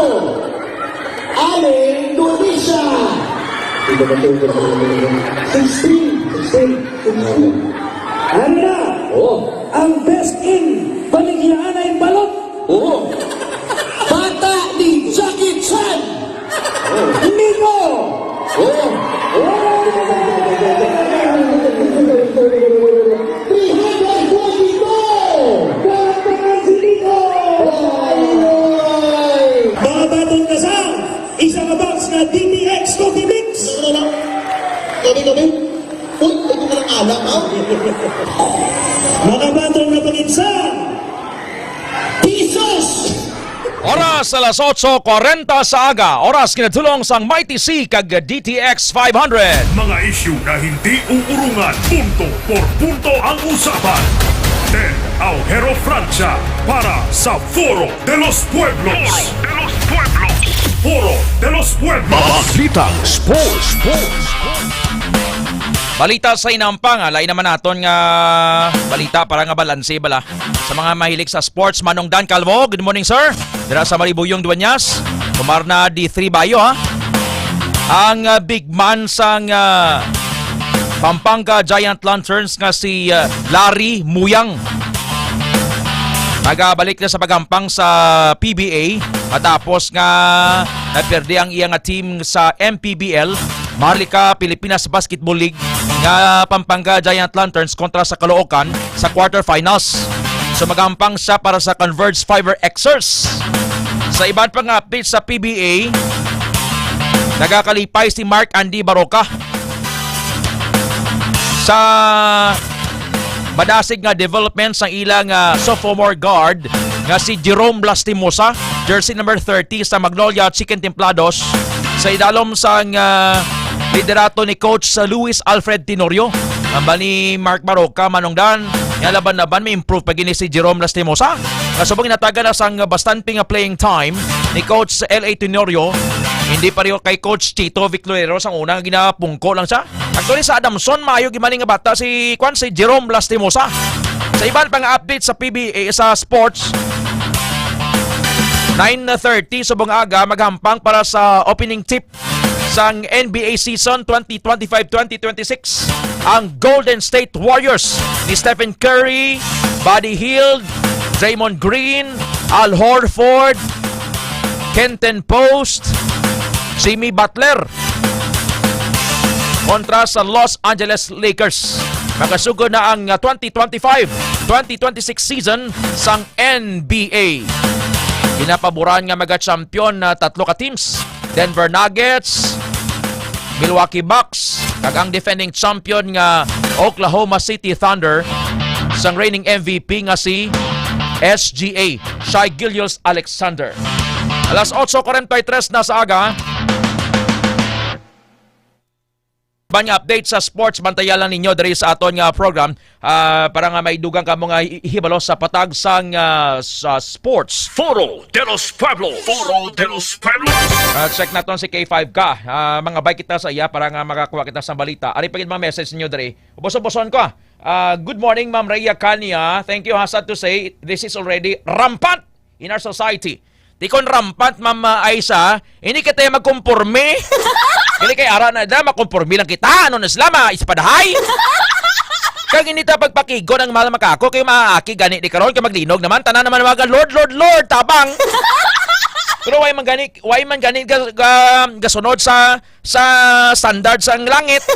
Aling Dulisa. Sixteen. Sixteen. Sixteen. Ano na? Oh. Ang best in Baligya Anay Balot. Oh. Bata ni Jackie Chan. Nico! Oh! Three hundred forty-two! Palakpakan si Nico! Ay! Mga baton ka sa isa ka box nga D T X Coffee Mix. Ano na? Kami, kami? Uy, ito na lang alak, ha? Mga baton na pangin sa Pisos! Oras alas otso kwarenta sa aga, oras kinatulong sang Mighty C kag D T X five hundred. Mga isyu nga hindi uurungan, punto por punto ang usapan. Ted Aujero Francia para sa Foro de los Pueblos. Foro de los Pueblos. Foro de los Pueblos. Balitang Sports. Sports. Balita sa inampang, ah, lain naman naton nga balita para nga balanse bala. Sa mga mahilig sa sports, Manong Dan Calvo, good morning, sir. Dira sa Maribuyong, Dueñas, Kumarna, D three Bayo, ha. Ang, ah, big man sang, ah, Pampanga Giant Lanterns nga si, ah, Larry Muyang nagabalik na sa pagampang sa P B A matapos nga nagperde ang iya nga team sa M P B L, Maharlika Pilipinas Basketball League, nga Pampanga Giant Lanterns kontra sa Caloocan sa quarterfinals. So, magampang siya para sa Converge Fiber Xers. Sa iban pa nga update sa P B A, nagakalipay si Mark Andy Baroka sa madasig nga development sang ilang, ah, sophomore guard nga si Jerome Lastimosa, jersey number thirty sa Magnolia Chicken Templados, sa idalom sang, ah, liderato ni Coach Luis Alfred Tenorio. Hambal ni Mark Baroka, Manong Dan, nga laban-laban may improve pa gini si Jerome Lastimosa, nga subong ginatagan na sang bastante nga playing time ni Coach L A Tenorio. Hindi pareho kay Coach Chito Victorero, sang una nga ginapungko lang siya. Actually, sa Adamson, maayo gid man nga bata si, kwan, si Jerome Lastimosa. Sa iban pa nga update sa P B A, sa sports, nine thirty subong aga, maghampang para sa opening tip sang N B A season twenty twenty-five twenty twenty-six ang Golden State Warriors ni Stephen Curry, Buddy Hield, Draymond Green, Al Horford, Kenton Post, Jimmy Butler kontra sa Los Angeles Lakers. Magasugod na ang, ah, twenty twenty-five twenty twenty-six season sang N B A. Ginapaboran nga maga-champion na tatlo ka teams: Denver Nuggets, Milwaukee Bucks, kag ang defending champion nga Oklahoma City Thunder, sang reigning M V P nga si S G A, Shai Gilgeous-Alexander. Alas otso kwarenta y tres na sa aga. Ban nga update sa sports, bantayan lang ninyo diri sa aton nga program, ah, para nga may dugang kamo nga hi-, hibalo sa patag sang, ah, sa sports. Foro de los Pueblos. Foro de los Pueblos. Ah, check naton si K five ka. Ah, mangabay kita sa iya para nga makakuha kita sa balita. Ari pa gid mga message ninyo diri. Ubos-uboson ko, ah. Ah, good morning, Ma'am Rhea Cania. Thank you, ha, sad to say, this is already rampant in our society. Di kon rampant, Ma'am, ah, Aisa, hindi kita magkomporme. Hindi kay ara na da, makomporme lang kita. Ano na sila, ma-espadahay? Kag hindi ta pagpakigon ang mahal makako kay maaki gani di karon kay maglinog naman, tanan naman mga Lord, Lord, Lord, tabang. Pero why man gani, why man gani ga, ga, gasunod sa sa standard sang langit.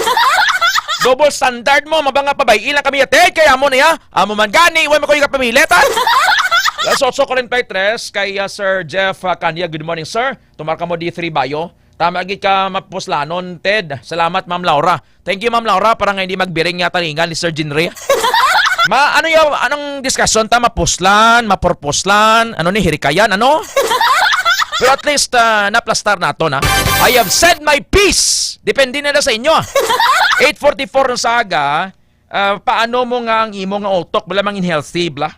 Double standard mo, mabanga pabay-i lang kami, ate, kay amo na ya. Amo man gani, way mo ko yung kapamilitan. Alas otso kwarenta y tres kay, ah, Sir Jeff, ah, Cania, good morning, sir. Tumar ka mo D three Bayo. Tama gid ka mapuslanon, Ted. Salamat, Ma'am Laura. Thank you, Ma'am Laura, para nga hindi magbiring nga talingan ni Sir Jinre. Ma, ano yung, anong discussion ta? Mapuslan, mapurpuslan, ano ni, hirikayan, ano? Pero at least, ah, naplastar nato na. I have said my piece. Depende na lang sa inyo. Eight forty-four na sa aga, ah, paano mo nga ang imo nga utok, bala, mangin healthy, bala?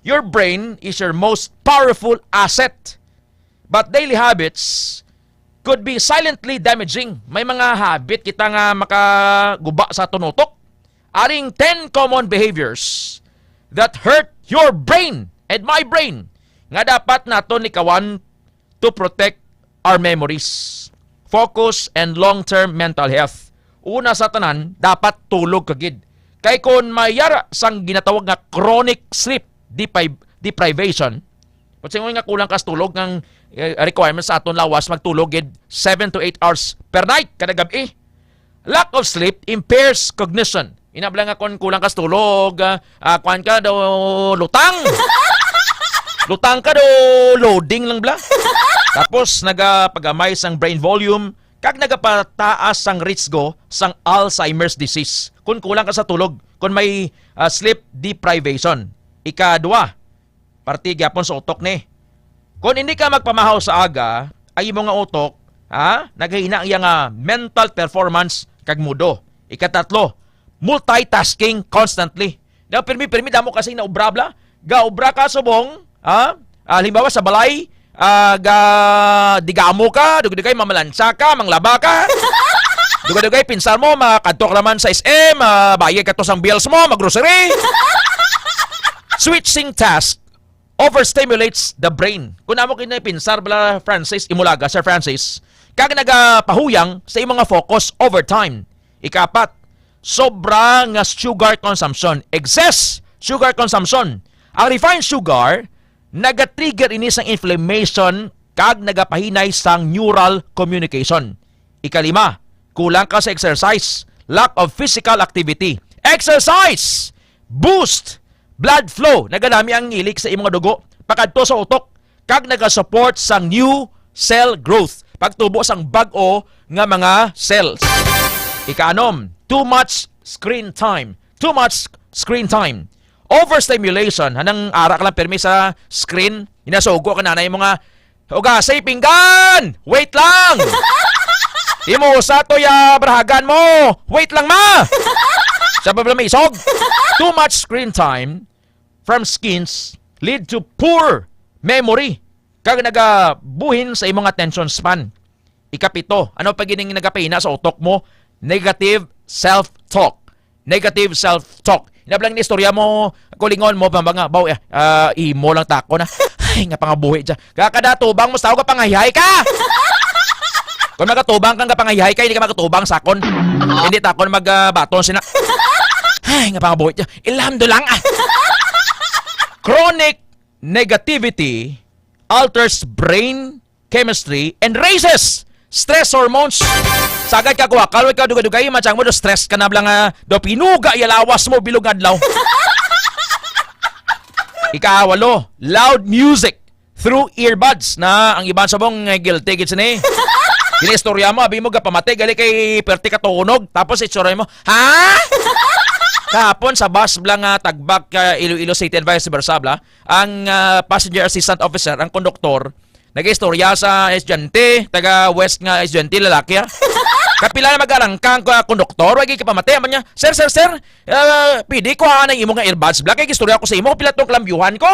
Your brain is your most powerful asset. But daily habits could be silently damaging. May mga habit kita nga makaguba sa aton utok. Aring ten common behaviors that hurt your brain and my brain nga dapat naton likawan to protect our memories, focus, and long-term mental health. Una sa tanan, dapat tulog ka gid. Kay kon mayara sang ginatawag nga chronic sleep depri-, deprivation, kung singon nga kulang ka sa tulog, ang, eh, requirements sa aton lawas magtulog gid seven to eight hours per night kada gab-i. Lack of sleep impairs cognition. Ina bala nga kon kulang ka sa tulog, ah, ah, kuwan ka daw, lutang. Lutang ka daw, loading lang bala. Tapos nagapagamay sang brain volume kag nagapataas sang risgo sang Alzheimer's disease. Kung kulang ka sa tulog, kung may, ah, sleep deprivation. Ikadua, parte gyapon sa utok ni. Kung hindi ka magpamahaw sa aga, ay imo nga utok, ha, naghahina iya nga mental performance kag mudo. Ikatatlo, multitasking constantly. Daw pirmi-pirmi damo kasi na obra bala. Ga obra ka subong, ha? Ah, halimbawa sa balay, ah, ga digamo ka, dugay-dugay mamalansa ka, manglaba ka. Dugay-dugay pinsar mo, makadto ka naman sa S M, ah, bayad ka to sang bills mo, mag-grocery. Switching task overstimulates the brain. Kung amo kini pinsar bala, Francis, imulaga, Sir Francis, kag nagapahuyang sa imong nga focus over time. Ikapat, sobra nga sugar consumption, excess sugar consumption. Ang refined sugar, nagatrigger ini sang inflammation kag nagapahinay sang neural communication. Ikalima, kulang ka sa exercise, lack of physical activity. Exercise boost blood flow, nagadami ang ilik sa imong dugo pakadto sa utok, kag nagasupport sang new cell growth, pagtubo sang bag-o nga mga cells. Ikaanom, too much screen time. Too much screen time. Overstimulation, hanang ara ka lang pirmi sa screen, ginasugo ka nanay mo nga, "Hugasay pinggan! Wait lang! Imo sa to ya barahagan mo! Wait lang, ma!" Sa problema isog. Too much screen time from screens lead to poor memory kag nagabuhin sa imong attention span. Ikapito, ano pa gining nagapahina sa utok mo? Negative self-talk. Negative self-talk. Inablang ni istorya mo, kulingon mo, pambanga, baw, eh, ah, imo lang takon, ah. Ay, nga pangabuhi dyan. Kakada tubang mo, sa ka pangayhay ka! Kung magatubang kang kapangayhay ka, hindi ka magatubang sakon. Hindi takon mag, ah, baton sina. Ay, nga pangabuhi dyan. Ilhamdo lang, ah. Chronic negativity alters brain chemistry and raises stress hormones. Sagad ka kuwakal, way ka dugay-dugay, matyang mo, do stress ka na lang, ah, do pinuga ya lawas mo, bilog adlaw. Ikawalo, loud music through earbuds na ang iban subong, eh, guilty gid sini. Ginistorya mo, abi mo, gapamati, gali kay perti ka tunog, tapos itsura mo, ha? Kahapon sa bus bla nga tagbak ka Iloilo City and vice versa bla, ang, ah, passenger assistant officer, ang konduktor, nag-istorya sa estudyante, taga West nga estudyante, lalaki, ha? Kapila na mag-arangka ang, ah, konduktor, wagi ka pamati, man niya, "Sir, sir, sir, ah, pwede ko ha ang imo nga earbuds bla? Kay istorya ko sa imo, pila tong kalambyuhan ko."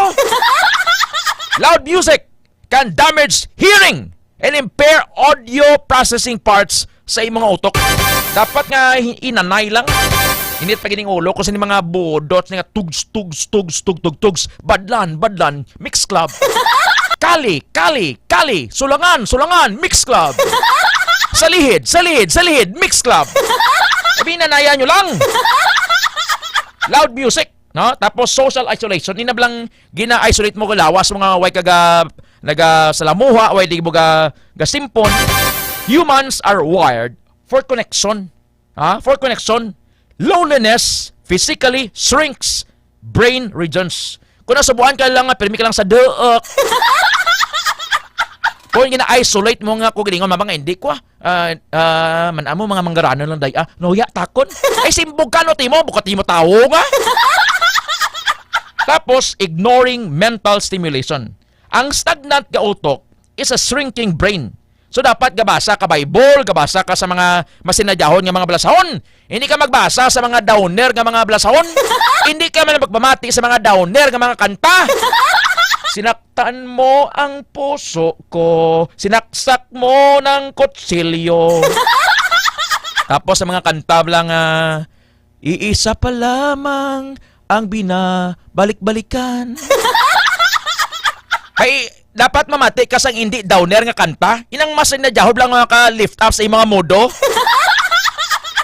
Loud music can damage hearing and impair audio processing parts sa imong utok. Dapat nga hi-, inanay lang. Init pa gining ulo ko sa mga budot nga tugs, tugs, tugs, tug, tug, tugs. Badlan, badlan, mix club. Kali, kali, kali, sulangan, sulangan, mix club. Sa lihid, sa lihid, sa lihid, mix club. Sabi, inanayan nyo lang. Loud music, no? Tapos social isolation. Inablang gina-isolate mo ka lawas, mga way kaga nagasalamuha, way di mo ga, gasimpon. Humans are wired for connection. Ha? For connection. Loneliness physically shrinks brain regions. Kung nasubuan ka lang nga, pirmi ka lang sa duok. Kung gina-isolate mo nga, kung gilingon, mabang, "Hindi ko, ah. Ah, ah, man amo, mga manggaranon lang, day, ah. Nuya, takon." Ay, simbog ka, no, timo, bukot timo tawo nga. Tapos, ignoring mental stimulation. Ang stagnant nga utok is a shrinking brain. So, dapat gabasa ka Bible, gabasa ka sa mga masinadyahon nga mga balasahon. Hindi ka magbasa sa mga downer nga mga balasahon. Hindi ka man magpamati sa mga downer nga mga kanta. Sinaktan mo ang puso ko, sinaksak mo ng kutsilyo. Tapos sa mga kanta lang, ah, "Iisa pa lamang ang binabalik-balikan." Ay, dapat mamati ka sang hindi downer nga kanta. Inang mas na jahod lang nga ka lift up sa imong modo.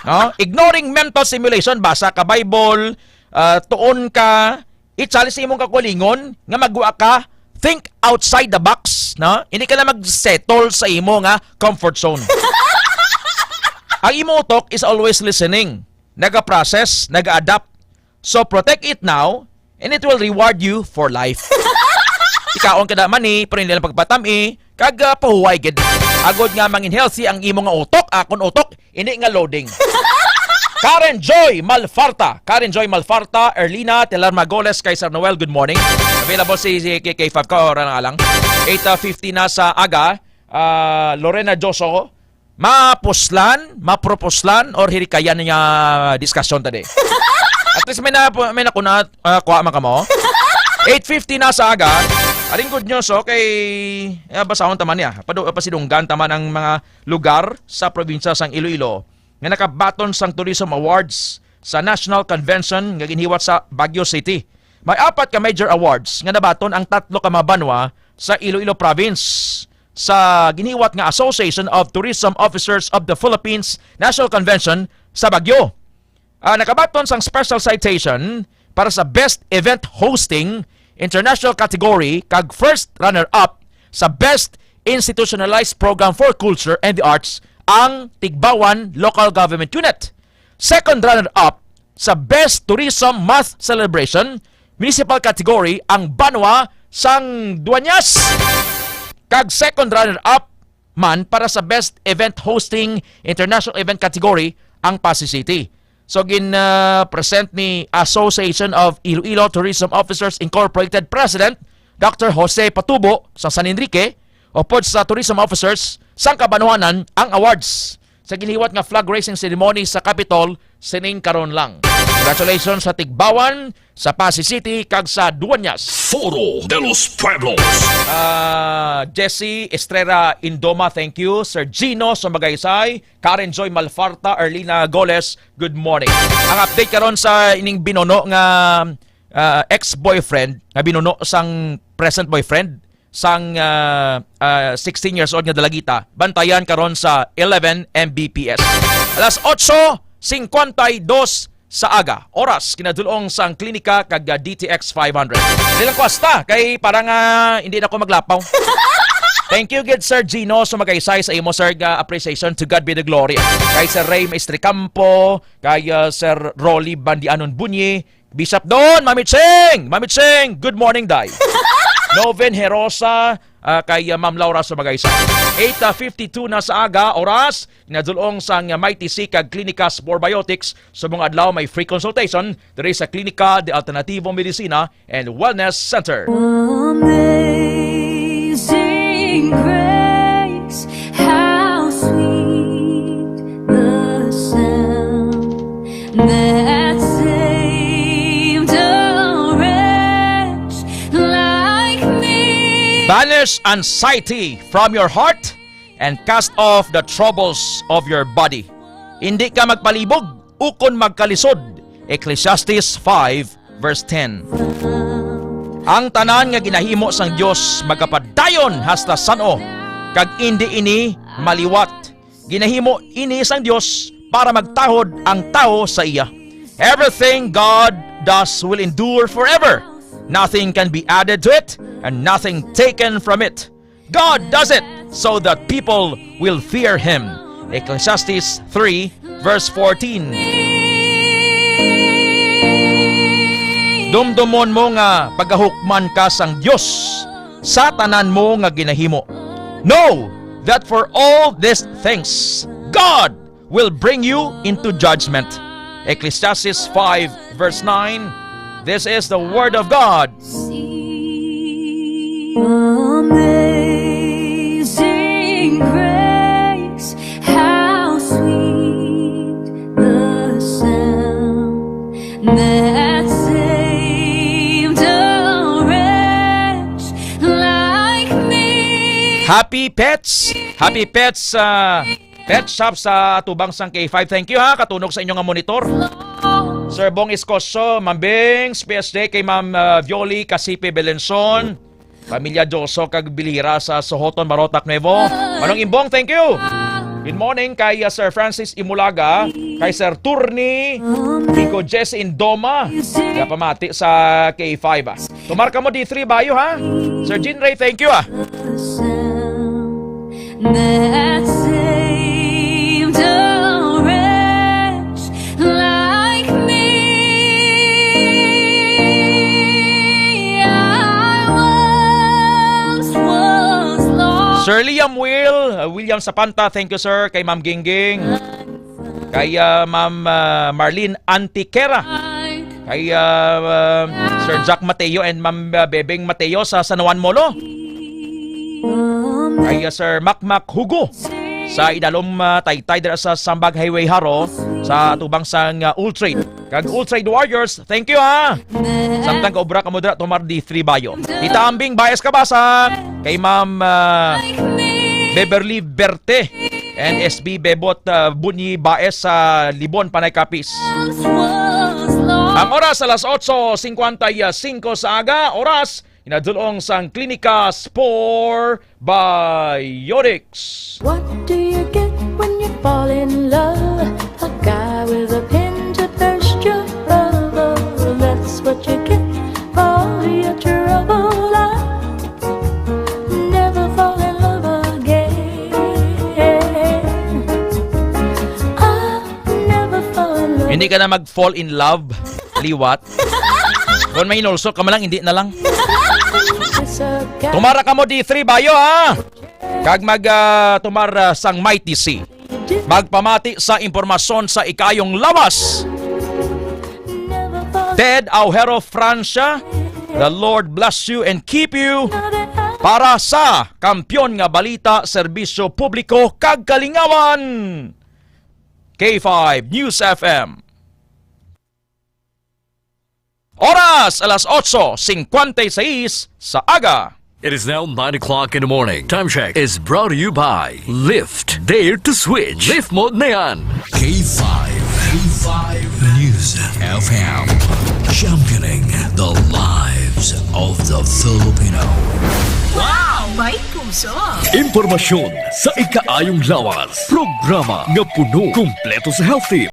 No? Ignoring mental stimulation, basa ka Bible, ah, tuon ka, i-challenge sa imong kakulingon nga magwa ka, think outside the box, no? Hindi ka lang mag-settle sa imo nga comfort zone. Ang imo utok is always listening, naga-process, naga-adapt. So protect it now, and it will reward you for life. Ikaon ka na man ni, pero hindi lang pagpatami, kag, ah, pahuway gid. Agod nga mangin healthy ang imo nga utok, akon utok, hindi nga loading. Karen Joy Malfarta, Karen Joy Malfarta, Erlina Telar Magoles, kay Sir Noel, good morning. Available si, si K K five ka, oras na lang. Eight fifty na sa aga. Ah, Lorena Joso, mapuslan, mapropuslan, or hirikayan niya diskusyon ta di? At least may na, may na kuna, ah, kuha man ka mo. Eight fifty na sa aga. Aring good news, okay. Eh, basahon ta man niya. Padu-, pasidunggan ta man ang mga lugar sa probinsya sang Iloilo nga nakabaton sang Tourism Awards sa National Convention nga ginhiwat sa Baguio City. May apat ka major awards nga nabaton ang tatlo ka mga banwa sa Iloilo Province sa ginhiwat nga Association of Tourism Officers of the Philippines National Convention sa Baguio. Ah, nakabaton sang special citation para sa Best Event Hosting International category kag first runner-up sa Best Institutionalized Program for Culture and the Arts ang Tigbawan Local Government Unit. Second runner-up sa Best Tourism Month Celebration Municipal category ang banwa sang Dueñas. Kag second runner-up man para sa Best Event Hosting International Event category ang Passi City. So, gin, ah, present ni Association of Iloilo Tourism Officers Incorporated President Doctor Jose Patubo sa San Enrique, upod sa Tourism Officers sang kabanwanan ang awards sa ginhiwat nga flag raising ceremony sa Capitol sining karon lang. Congratulations sa Tigbawan, sa Passi City, kag sa Dueñas. Foro de los Pueblos. Ah, Jesse Estrera Indoma, thank you. Sir Gino Sumagaysay, Karen Joy Malfarta, Arlina Goles, good morning. Ang update karon sa ining binuno nga, ah, ex-boyfriend, nga binuno sang present boyfriend, sang, ah, ah, sixteen years old nga dalagita, bantayan karon sa eleven M B P S. Alas otso cincuenta y dos sa aga, oras, kinadulong sang klinika kag, ah, D T X five hundred. Dili lang ko hasta, kay para nga hindi na ko maglapaw. Thank you gid, Sir Gino, sa magaysay sa imo, sir, nga appreciation. To God be the glory. Kay Sir Ray Maestricampo, kay, ah, Sir Rolly Bandianon Bunyi, Bishop Don, Mami Ching! Mami Ching, good morning, day. Noven Herosa, ah, kay, ah, Ma'am Laura Sumagaysay. Eight fifty-two na sa aga, oras, nadulong sang Mighty C kag Klinika Spore Biotics. Subong adlaw may free consultation diri sa Klinika de Alternativo Medicina and Wellness Center. Amazing grace, how sweet the sound that saved a wretch like me. Banish anxiety from your heart and cast off the troubles of your body. Hindi ka magpalibog ukon magkalisod. Ecclesiastes five verse ten. Ang tanan nga ginahimo sang Dios magapadayon hasta san-o, kag indi ini maliwat. Ginahimo ini sang Dios para magtahod ang tawo sa iya. Everything God does will endure forever. Nothing can be added to it, and nothing taken from it. God does it so that people will fear Him. Ecclesiastes three, verse fourteen. Dumdumon mo nga pagahukman ka sang Dios sa tanan mo nga ginahimo. Know that for all these things, God will bring you into judgment. Ecclesiastes five, verse nine. This is the word of God. Amazing grace, how sweet the sound that saved a wretch like me. Happy Pets! Happy Pets, ah, Pet Shop sa atubang sang K five. Thank you ha, katunog sa inyo nga monitor. Sir Bong Escosio, Mambing, P S J kay Ma'am, ah, Violi Casipe Belenson, Pamilya Dioso kag Bilira sa Sohoton, Marotac, Nuevo. Manong Imbong, thank you. Good morning kay, ah, Sir Francis Imulaga, kay Sir Turni, Rico Jess Indoma. Kaya pamati sa K five, ah. Tumar kamo D three Bayo, ha? Sir Jean Ray, thank you, ah. That saved a wretch like me. I once was lost. Sir Liam Will, uh, William Sapanta, thank you, sir. Kay Ma'am Gingging. Kay, uh, Ma'am, uh, Marlene Antiquera. Kay, uh, uh, Sir Jack Mateo and Ma'am, uh, Bebeng Mateo sa San Juan Molo. Kay, uh, Sir Makmak Hugo sa Idalom, uh, Taytay dira sa Sambag Highway Jaro sa atubang sang, uh, Ultrade. Kag Ultrade Warriors, thank you, ha. Samtang kaobra kamo dira, tumar D three Bayo. Tita Ambing, Baez Cabasa. Kay Ma'am, uh, Beverly Berte and S B Bebot, uh, Bunyi Baez sa Libon, Panay Capiz. Ang oras alas otso cincuenta y cinco sa aga, oras hinadulong sang Klinika Spore Biotics. What do you get when you fall in love? A guy with a pin to burst your bubble. That's what you get for your trouble. I never fall in love again. I never fall in love. Hindi ka na mag-fall in love, liwat. Kung may inulso ka man lang, hindi na lang. Tumara kamo D three Bayo, ha? Kag mag, ah, tumar, ah, sang Mighty C. Magpamati sa impormasyon sa ikayong lawas. Ted Aujero Francia, the Lord bless you and keep you. Para sa Kampiyon nga Balita, Serbisyo Publiko kag Kalingawan, K five News F M. Oras, alas otso cincuenta y seis sa aga. It is now nine o'clock in the morning. Time check is brought to you by Lyft. Dare to switch. Lyft mo na yan. K five, K five News F M. Championing the lives of the Filipino. Wow! May puso! Impormasyon sa ikaayong lawas. Programa nga puno, kumpleto sa health tip,